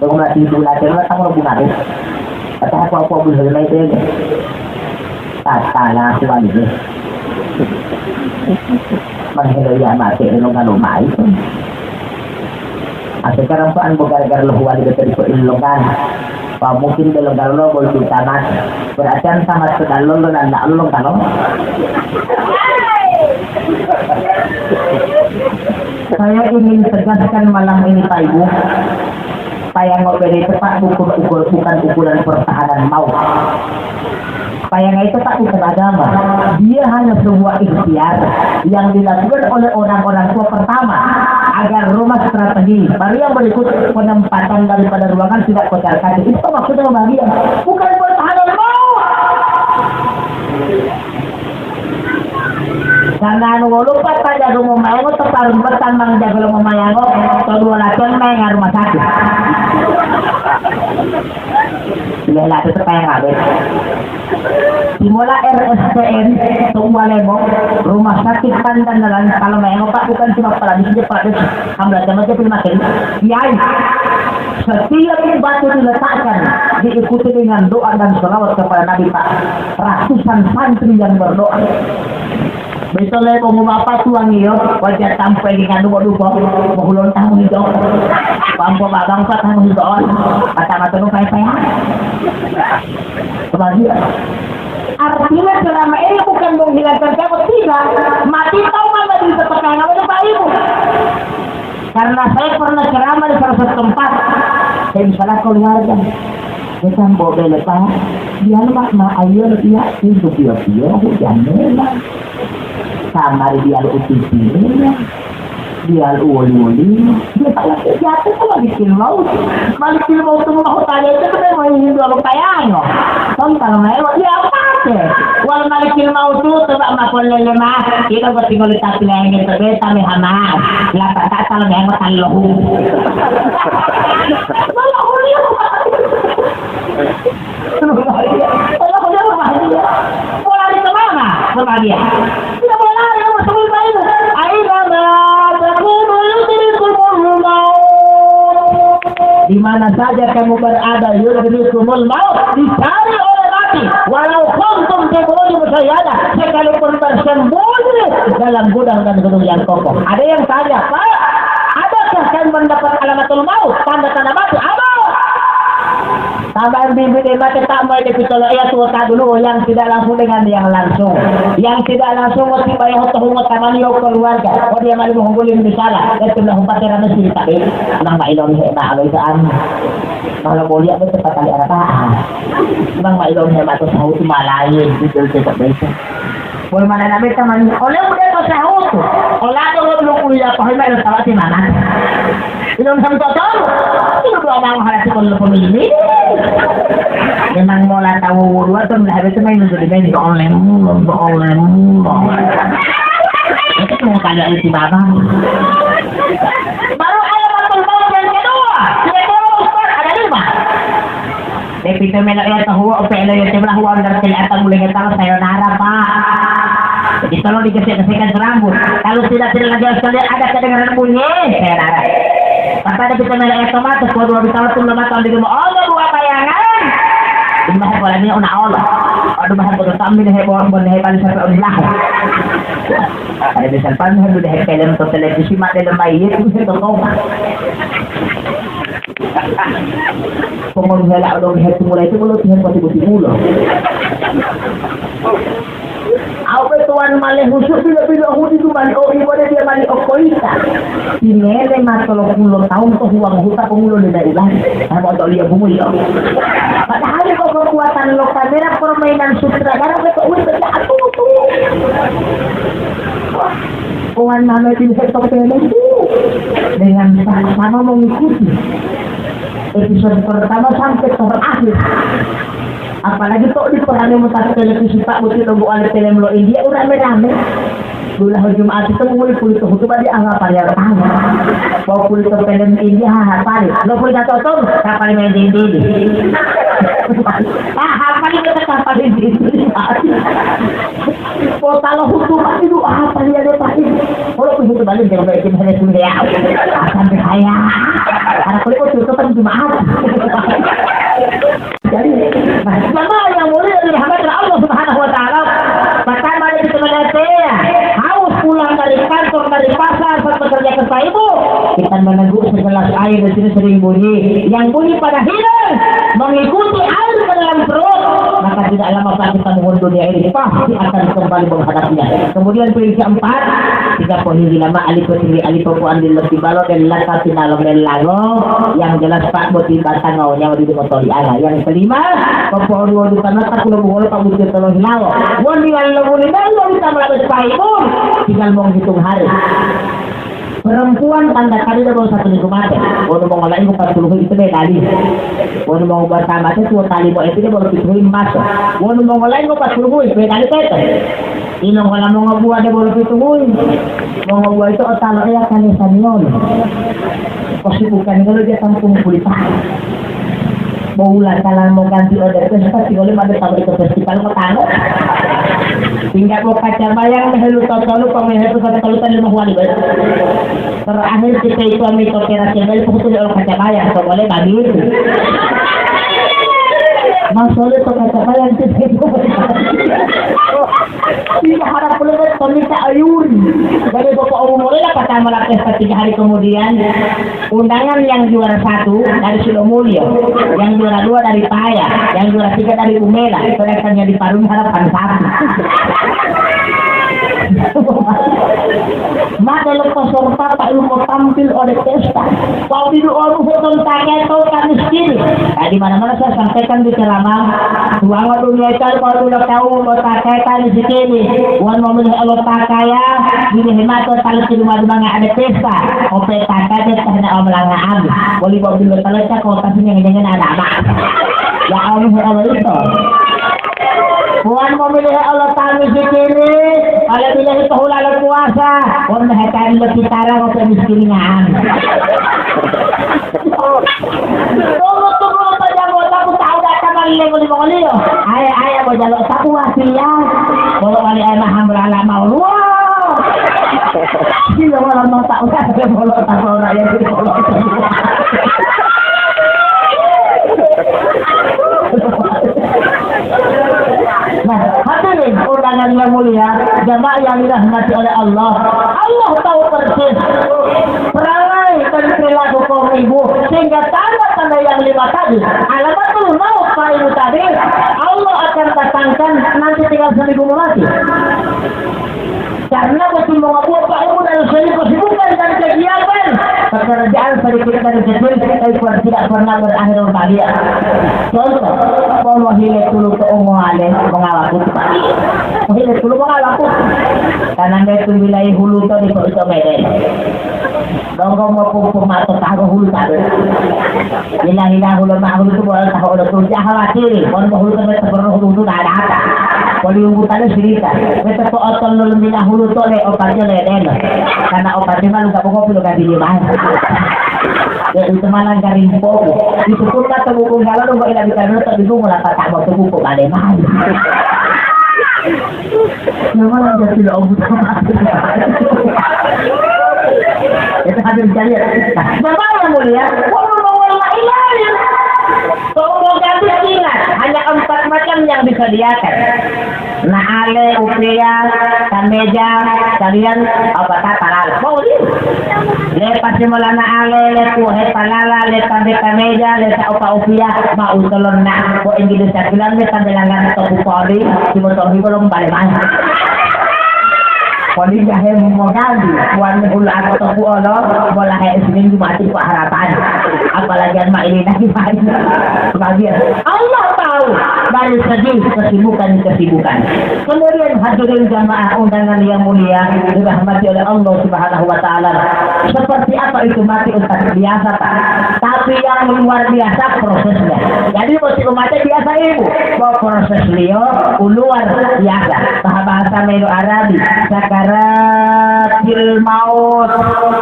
Lo nggak tidur lagi, lo tahu bunga, Pak? Kata aku, aku belum selesai itu ya. Tak salah, Tuhan ini. Menghelo ya, mati, lo nggak lo main. Ah, sekarang, Pak, anu, gara-gara lo huwali betul di Pak, ilonggan. Wah, mungkin belum kalau lo boleh tamat. Berarti anu tamat sedang lo, lo nanda lo kalau. Saya ingin tegaskan malam ini, Pak Ibu. Payango bele itu, Pak, bukan ukur, bukan ukuran pertahanan maut. Payango itu, Pak, bukan agama. Dia hanya sebuah ikhtiar yang dilakukan oleh orang-orang tua pertama agar rumah strategi. Baru yang berikut, penempatan daripada ruangan tidak kocar-kacir. Itu maksudnya bahagia. Bukan pertahanan maut. Karena anu wolupa ta jago momayango to parumpetan mang jago lo momayango to dua latihan maenga rumah sakit. Iya, latihan to paenga be. Timola R S P N to Uwalemo, rumah sakit Pandan Dalan, kalau maengo, Pak, bukan cuma paradis, paradis, hamla jamaah jadi makin. Yai, setiap batu diletakkan diikuti dengan doa dan salawat kepada Nabi, Pak. Ratusan santri yang berdoa. Betul ya, mau bapak tuang iyo, wajah sampai dengan dupo-dupo, mau hulon tamu itu. Bangko babang pak tamu itu, kata mata lu kayak apa ya? Bahagia. Artinya selama ini bukan menghilangkan kamu, tidak. Mati tahu mana di tepatnya, Bapak Ibu. Karena saya pernah ceramah di salah satu tempat. Saya misalnya keluarga. Saya kan bawa bele, Pak. Dia, Pak, ma ayo, iya, itu dia, dia, hujan memang. Kamari dia lu U T V memang. Dia lu woli-woli. Dia salah jatuh ke malikil maut. Malikil maut itu mau tanya itu kan mau hindu apa kayaknya. Kan kalau mau, dia apa ke? Wal malikil maut itu coba makan lele, Mas. Kita buat tinggal di tapi lainnya, tapi kami hama. Lah, tak, tak, kalau memang tahu. Kalau kuliah. Kalau kuliah, bahagia. Mau lari kemana? Berbahagia. Tidak boleh lari, kamu harus kembali, Pak Ibu. Aina ma takunu yudrikumul maut. Di mana saja kamu berada, yudrikumul maut, dicari oleh mati. Walau kuntum fi burujin musyayyada, sekalipun bersembunyi dalam gudang dan gedung yang kokoh. Ada yang tanya, "Pak, Kan mendapat alamatul maut, tanda-tanda mati, apa? Tambah bimbit mate tak mau dipitolo ia tua tak dulu yang tidak langsung dengan yang langsung. Yang tidak langsung mesti bayar hoto hungo tamani yo keluarga. Oh, dia malu menghubungi misalnya, dia sudah humpatera mesti tak. Nang mailon he ma alo isaan. Kalau boleh apa cepat kali arataan. Bang mailon he ma to sahu tu malain gitu cepat betul. Wolo manana beta mani, ole ude to sahutu. Olado lo dulu kuliah pahoy ma ilo tawati manana. Ilo samto tolu. Ilo dua mau halati kon lo pemilih. Memang mola tawu dua to mila beta main untuk dimain to olemu, to olemu. Itu mau kali itu baba. Baru alamatul maut yang kedua. Sudah tahu Ustaz, ada lima. Depito melo eya to huwa, ope elo eya to belah huwa, ondar tele ata mulai ngetang, sayonara, Pak. Jadi tolong digesek-gesekkan rambut. Kalau tidak, tidak lagi sekali ada kedengaran bunyi, sayonara. Papa depito melo eya to mata, kuwa dua bitawa tulo mata, ambil mo, Allah, dua bayangan. Ini bahas bola ini, una Allah. Aduh, bahas bola, tak ambil heboh, bon heboh, sampai on lah. Ada misal pan, heboh deh, film atau televisi, mak, dalam bayi, itu, itu, itu, Pongon hela odong hetumula itu bolo tihen poti-poti mulo. Au be tuan male husu bilo-bilo hudi tu mali o ibode dia mali o koita. Tinele ma tolo pulo taun to huwang huta pongulo lima ulan. Sama to liya bungu ito. Padahal ko kekuatan lo kamera permainan sutradara beto uwe beto atu tu. Tuan mame bin Heto Pele itu dengan sama mengikuti episode pertama sampai terakhir. Apalagi tok di perane mutasi televisi Pak Buti nunggu oleh film lo India, urame-rame. Dula Jumat itu muli pulito hutuba di angga parial tahu. Mau pulito film India, ha, ha, pali. Lo pulito toto, kapal main dinding. Ah, ha, pali kita kapal dinding. Kota lo hutuba itu, ah, pali ada pali. Kalau pun hutuba ini, jangan baik kita hanya punya. Sampai saya. Karena kalau itu tutup kan Jumat. Jadi, nah, jamaah yang mulia dirahmati Allah Subhanahu wa Ta'ala, pertama kita melihat ya, harus pulang dari kantor, dari pasar, saat bekerja ke Ibu, kita meneguk segelas air di sini sering bunyi, yang bunyi pada hilang mengikuti air ke dalam perut, maka tidak lama saat kita mohon dunia ini pasti akan kembali menghadapinya. Kemudian poin keempat, tiga poin lama alipo tinggi alipo puan di lebih balok dan lata pinalo melango, yang jelas Pak boti batang nyawa di motor. Ala yang kelima, popo'oruwo duta mata kulo buwolo pabuti tolo hilawo. Won dilan lo muli melo duta melabe paipun, tinggal menghitung hari. Perempuan tanda tadi dia baru satu minggu mate. Wonu mongola'i empat puluh itu medali. Wonu mau buat mate tuo tali mau itu dia baru tujuh emas. Wonu mongola'i empat puluh itu medali tete. Ino ngola mongobuwa debolo pitu huyi. Mongobuwa ito otalo eya kalisaniyolo. Kosibukan ngolo dia tampung kulita. Bo ulatala moganti ode pesta, tingoli made tawu ito festival ngotalo. Tingga bo kaca bayang mehelu totolu, pamehe totolu tali mohuwali bae. Terakhir kita itu ami to teras yang balik pukul tujuh orang kaca bayang, to boleh bagi itu. Masole to kaca bayang kita itu. Tiga harap puluh to minta ayun. Dari Bapak Umum mulai lah pertama lah pesta tiga hari kemudian. Undangan yang juara satu dari Sidomulyo, yang juara dua dari Paya, yang juara tiga dari Umela. Sedangkan yang di Parung harapan satu. Maka lepas serta tak lupa tampil oleh pesta. Wabidu oruhu tun taketo ta miskin. Nah, di mana-mana saya sampaikan di ceramah, tuwango dunia itu kalau udah tahu kota keta miskin. Wan mau milih Allah pakaya, milih mato talu di rumah rumah ada pesta. Ope takate tahna omlanga am. Boleh bawa bilo talu cak kota sini dengan ada apa? Ya Allah, Allah itu. Wan mau milih Allah tahu miskin. Kalau milih itu hulalo puasa, wan mehekari lebih tarang ope miskin ngam. Tunggu-tunggu apa jago, aku tahu datang kali limo-limo kali yo. Aye, aye, mau jaluk sapu wasiya. Bolo kali aye maham berala mau luar. Sila wala mau tahu, bolo tahu rakyat, bolo. Nah, hadirin undangan yang mulia, jamaah yang dirahmati oleh Allah. Allah tahu persis perangai dan perilaku Hingga tanda-tanda yang lima tadi, alamatul maut, Pak Ibu tadi, Allah akan datangkan nanti tinggal seminggu mau mati. Karena betul mengaku Pak Ibu dari segi kesibukan dan kegiatan, pekerjaan sedikit dan kecil, tapi per-, tidak pernah berakhir bahagia. Contoh, mau hile tulu ke umwale, mengawaku, Pak. Mau hile tulu mengawaku. Karena dia tu wilayah hulu to di Kota Medan. Donggo mopumpu mao to tago hulu tabe. Hila-hila hulu mao hulu tu bola taho olo tu jaha watiri. Mon bo hulu tabe tepero hulu tu dada ata. Poli umbu tale sirita. Bete po otol lolo mina hulu to le opatio le deno. Karena opatio malu gak bongo pilo gak dili mah. Ya itu malah garing popo. Itu pun kata buku galau donggo ila bicara to bingung lah patah mau tubuh kok balik mah. Namanya tidak ombu. Itu hadir jaliat. Nah, Bapak yang mulia, wa ma huwa illa. Semoga ingat, hanya empat macam yang disediakan. Na'ale, upea, kameja, kalian apa tata lalu. Mau liu. Le pasi mola na'ale, le kuhe palala, le tambe kameja, le sa opa upia, ma utolonna, ko enggi desa bilang le tambe langan to kupori, timo to hibo lom bale mane. Poli jahe moganti, wan hulu aku to kuolo, mola he seminggu mati ku harapan. Apalagi an ma ini lagi mati. Bagian Allah tahu dari segi kesibukan-kesibukan. Kemudian hadirin jamaah undangan yang mulia, dirahmati oleh Allah Subhanahu wa Ta'ala. Seperti apa itu mati, utak biasa, Pak. Tapi yang luar biasa prosesnya. Jadi, mesti umatnya biasa, Ibu. Bahwa proses liyo luar biasa. Bahasa melo Arabi, sakaratil maut,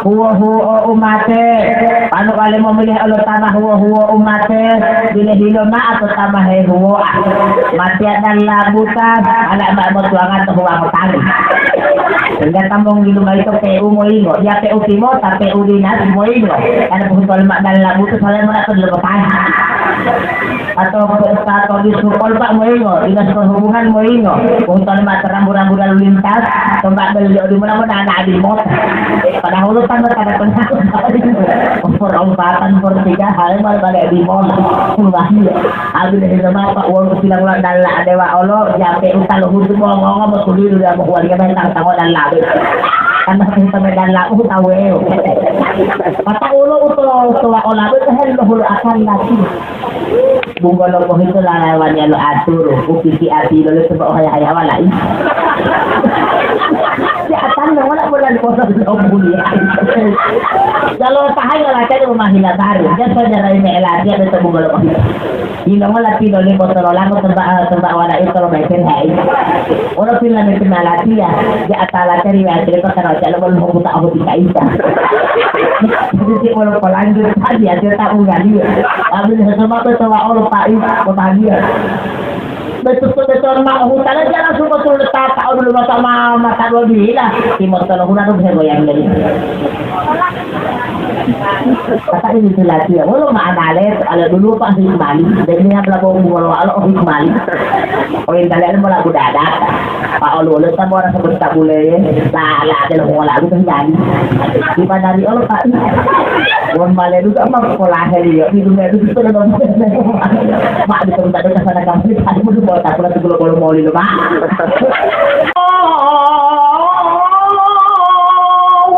huwa-huwa umate. Anu wale memilih Allah tanah huwa-huwa umate, bila hilo ma'o to tamahe huwoa. Matiya dalla buta, ala ma motuwanga to huwa ngotali. Sehingga tambong di lumai to P U moyingo, ya P U Timota, P U Dinas moyingo. Karena pohon tol ma dalla buta, sala mona to dulu kotali. Atau pe-, atau di Sukol Pak moyingo, Dinas Perhubungan moyingo. Pohon tol ma terambu-rambu lalu lintas, to ma beli di mana-mana anak di mota. Padahal lu tanda-tanda kenal. Perempatan, pertigaan, malah balik di mall. Wah, iya. Abi deh, sama Pak, uang kecilan ulang dan lah, dewa olo, jampe utang lo hutu, mau ngomong, mau kuliru, dia mau keluarga, main tang-, tango dan labe. Karena kita main dan labe, tahu, eh. Kata ulo, uto, tua ola, itu hal lo hulu akan lagi. Bunggolo bohito lalawan yalo aturu, upiti ati lolo sebab ohaya-haya walai. Ya atan wala bolan kotor lo mulia. Kalau tahan ngala cari rumah hila baru, dia saudara ini elati ada temu bunggolo bohito. Ino ngala tino ni kotor lama sebab, sebab walai kalau baik hai. Ora pila ni pina latiya, ja atala tari wa tari ko tara jalo bol mo buta ahu tika ita. Jadi si bol polanjut tadi ya, dia tak unggali. Abi ni sama ko tawa olo pai ko bahagia. Betul-betul ma hutala jangan suka sulit tak tahu dulu masa ma-, masa dua bila. Timur tolong huna dong saya goyang dari. Kata ini dilatih ya, wolo ma'anale, ala dulu Pak Hikmali, dan ini yang pelaku wolo alo Hikmali. Oh, yang kalian mau lagu dadak. Pak Olo, Olo, kita mau rasa berita bule, la, la, ada lo mau lagu terjadi. Di mana di Olo, Pak? Won male juga, Mak, pola heli, ya, di dunia itu betul, dong. Mak, di tempat itu sana kamu, di tadi mau dibawa, tak pernah tuh kalau mau lilo, Mak.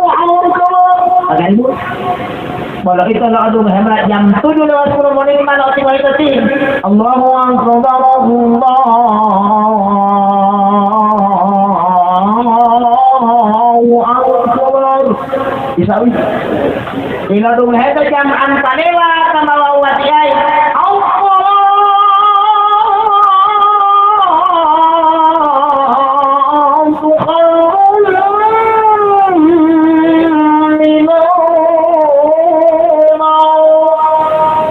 Allahu Akbar. Pakai, Ibu. Bolo ito lo adu hemra jam tujuh lewat sepuluh menit ma lo tiba itu ti. Allahu Akbar, Allahu Akbar. Bisa, wi. Ilo dung hete jam ampa lewat sama wawati ai. Allahu Akbar.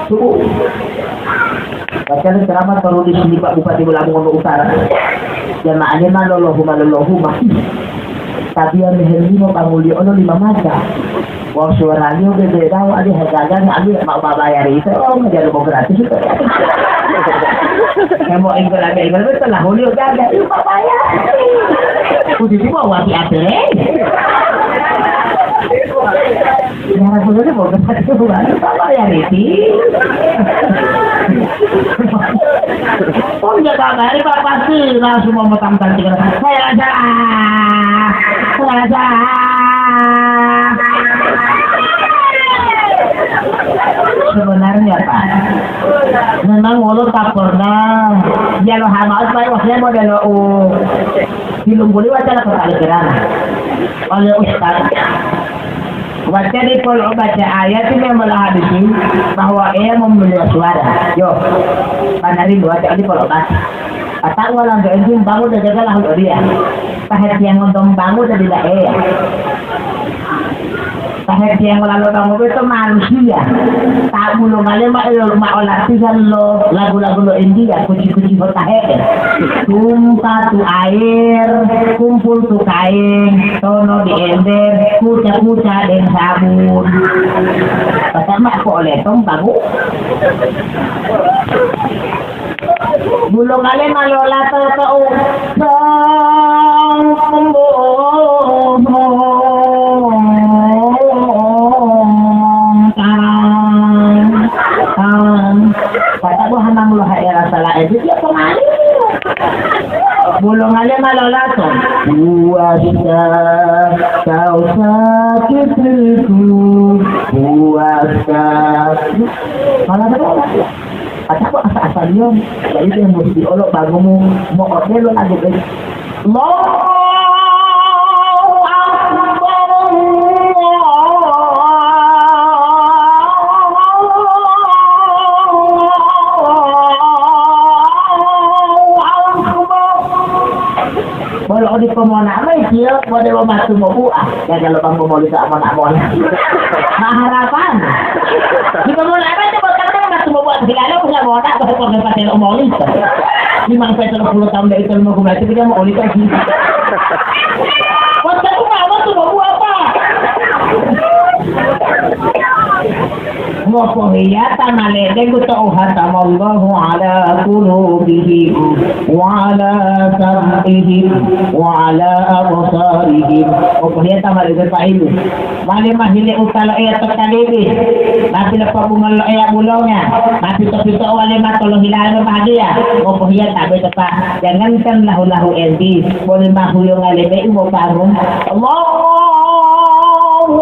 Subuh. Bacaan ceramah perlu di sini, Pak Bupati Lamongan Utara. Jamaahnya ma lolohuma, lolohuma. Tapi yang mehelimo panguli ono lima macam. Wong suaranya udah beda, ada harganya, ada mau bayar itu, oh, mau jadi mau gratis itu. Yang mau enggol, ada enggol, betul lah, huli udah ada, itu mau bayar. Udah itu mau wati apa, eh? Ya, Ini mau kemana? Bapak ya, Riti. Oh, iya, Bapak, ini Bapak sih, langsung mau motang-tanting. Saya aja. Saya aja. Sebenarnya, Pak, memang wolo tak pernah. Ya, lo hamaut, Pak, wakilnya model lo u. Dilungguli wacana kepala ceramah oleh Ustaz. Waca dipo lo'o baca ayat ini yang mala hadisi bahwa Eya momulia suara. Yo, banari waca dipo lo'o baca. Kata uwa lanto enjing bangun dan jagalah untuk dia. Tahetiang untuk bangun dan tidak Eya. Tahetiang lalo bangun itu manusia. Tak bulung ale ma, ma olatihan lo lagu-lagu lo India, kuci-kuci hotahe'e. Tumpa tu air, kumpul tu kain, tono di ember, kuca-kuca deng sabun. Pertama ko ole tong bagu. Bulung ale ma lolato to'u song pembohong tarang, tarang. Kata buah hamam loha era salah itu dia pemali. Bulung ale ma lolato. Puasa kau sakit itu, puasa. Malah betul. Atawa asa-asaliyo, jadi dia musti olo bangumu mo'odelo lagu bej. Allahu Akbar, Allahu Akbar. Bolo odi pomona mai tiyo, bode lo matu mobu'a. Jaga lo bang momoli sa mona-mona. Maharapan. Di pomona apa itu buat kamu matu mobu'a? Tidak ada punya mona, buat keluarga pakai lo moli. Limang saya tiga puluh tahun dari itu, lima puluh itu dia mau oli lagi. Buat kamu mau matu mobu'a apa? Ngopohiya ta ma ledenggu to u hatamallahu ala qulubihim wa ala sam'ihim wa ala absarihim. Ngopohiya ta ma ledenggu ta ilu. Mali mahile utalo eya to kalibi. Mapi lo pabunga lo eya bulonga. Mapi to pito wale matolo hilalo bahagia. Ngopohiya ta beto pa. Jangankan lahu-lahu enti. Boli mahuyonga lebe u mobangun. Allahu Akbar, Allahu Akbar.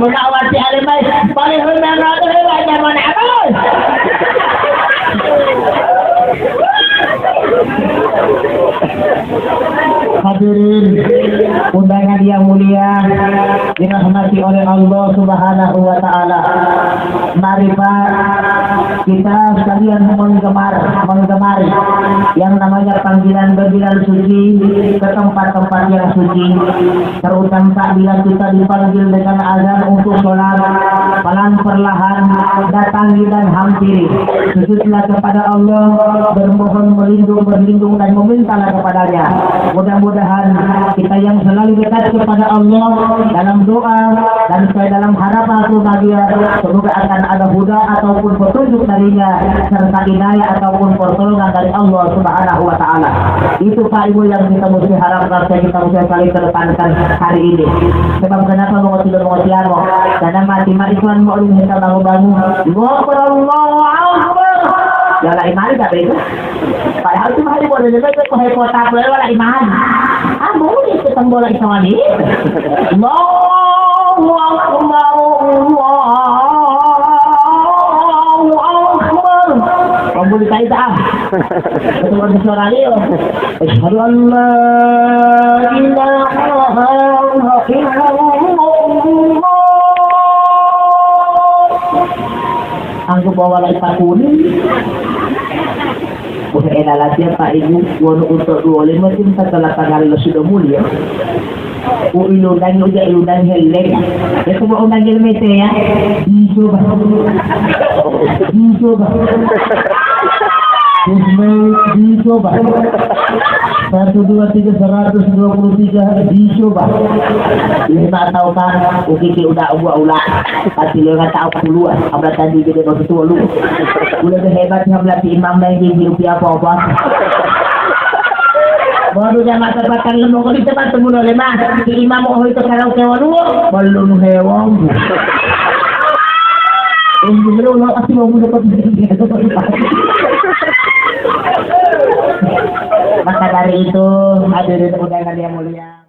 Mengawasi alemai, paling rendah rata hebat zaman apa? Hadirin undangan yang mulia, dirahmati oleh Allah Subhanahu wa Ta'ala. Mari, Pak, kita sekalian menggemar, menggemari yang namanya panggilan-panggilan suci ke tempat-tempat yang suci. Terutama bila kita dipanggil dengan azan untuk sholat, pelan perlahan datangi dan hampiri. Sujudlah kepada Allah, bermohon melindung, berlindung dan memintalah kepadanya. Mudah-mudahan kita yang selalu dekat kepada Allah dalam doa dan saya dalam harapan bahagia, semoga akan ada huda ataupun petunjuk darinya serta inayah ataupun pertolongan dari Allah Subhanahu wa Ta'ala. Itu, Pak, Ibu, yang kita mesti harapkan, yang kita mesti saling kedepankan hari ini. Sebab kenapa mongotilo mongotiyamo? Karena mati ma Islam mau lihat bangun-bangun. Allahu Akbar, Allahu Akbar. Ya, lah, imani tak itu? Padahal cuma hari boleh lebih ke kohai kota boleh wala iman. Ah, boleh ketemu bola Islam ini. Allahu Akbar, Allahu Akbar. Kamu dikait ah. Ketua di suara dia. Asyhadu an la ilaha illallah. Anggo bawa lai pakuni. Wah, ela latihan, Pak, Ibu, wonu unto duwolimo tim tatala tangalo sudo mulia. U ilundangi uja ilundangi heleng. Itu mau undangi lemete ya. Dicoba. Dicoba. Husnul dicoba. Satu, dua, tiga, seratus dua puluh tiga dicoba. Lima tahu kan, ukiki udah buah ula. Tapi lima tahu puluhan, abla tadi gede bos tuwa lu. Udah hebat, abla ti imam naik di rupiah apa-apa. Baru dia mata patang lemo kali cepat tunggu lima. Ti imam oh itu kalau kewaluwo, belum hewong. Untung lo pasti mau muda kok. Maka dari itu, hadirin undangan yang mulia.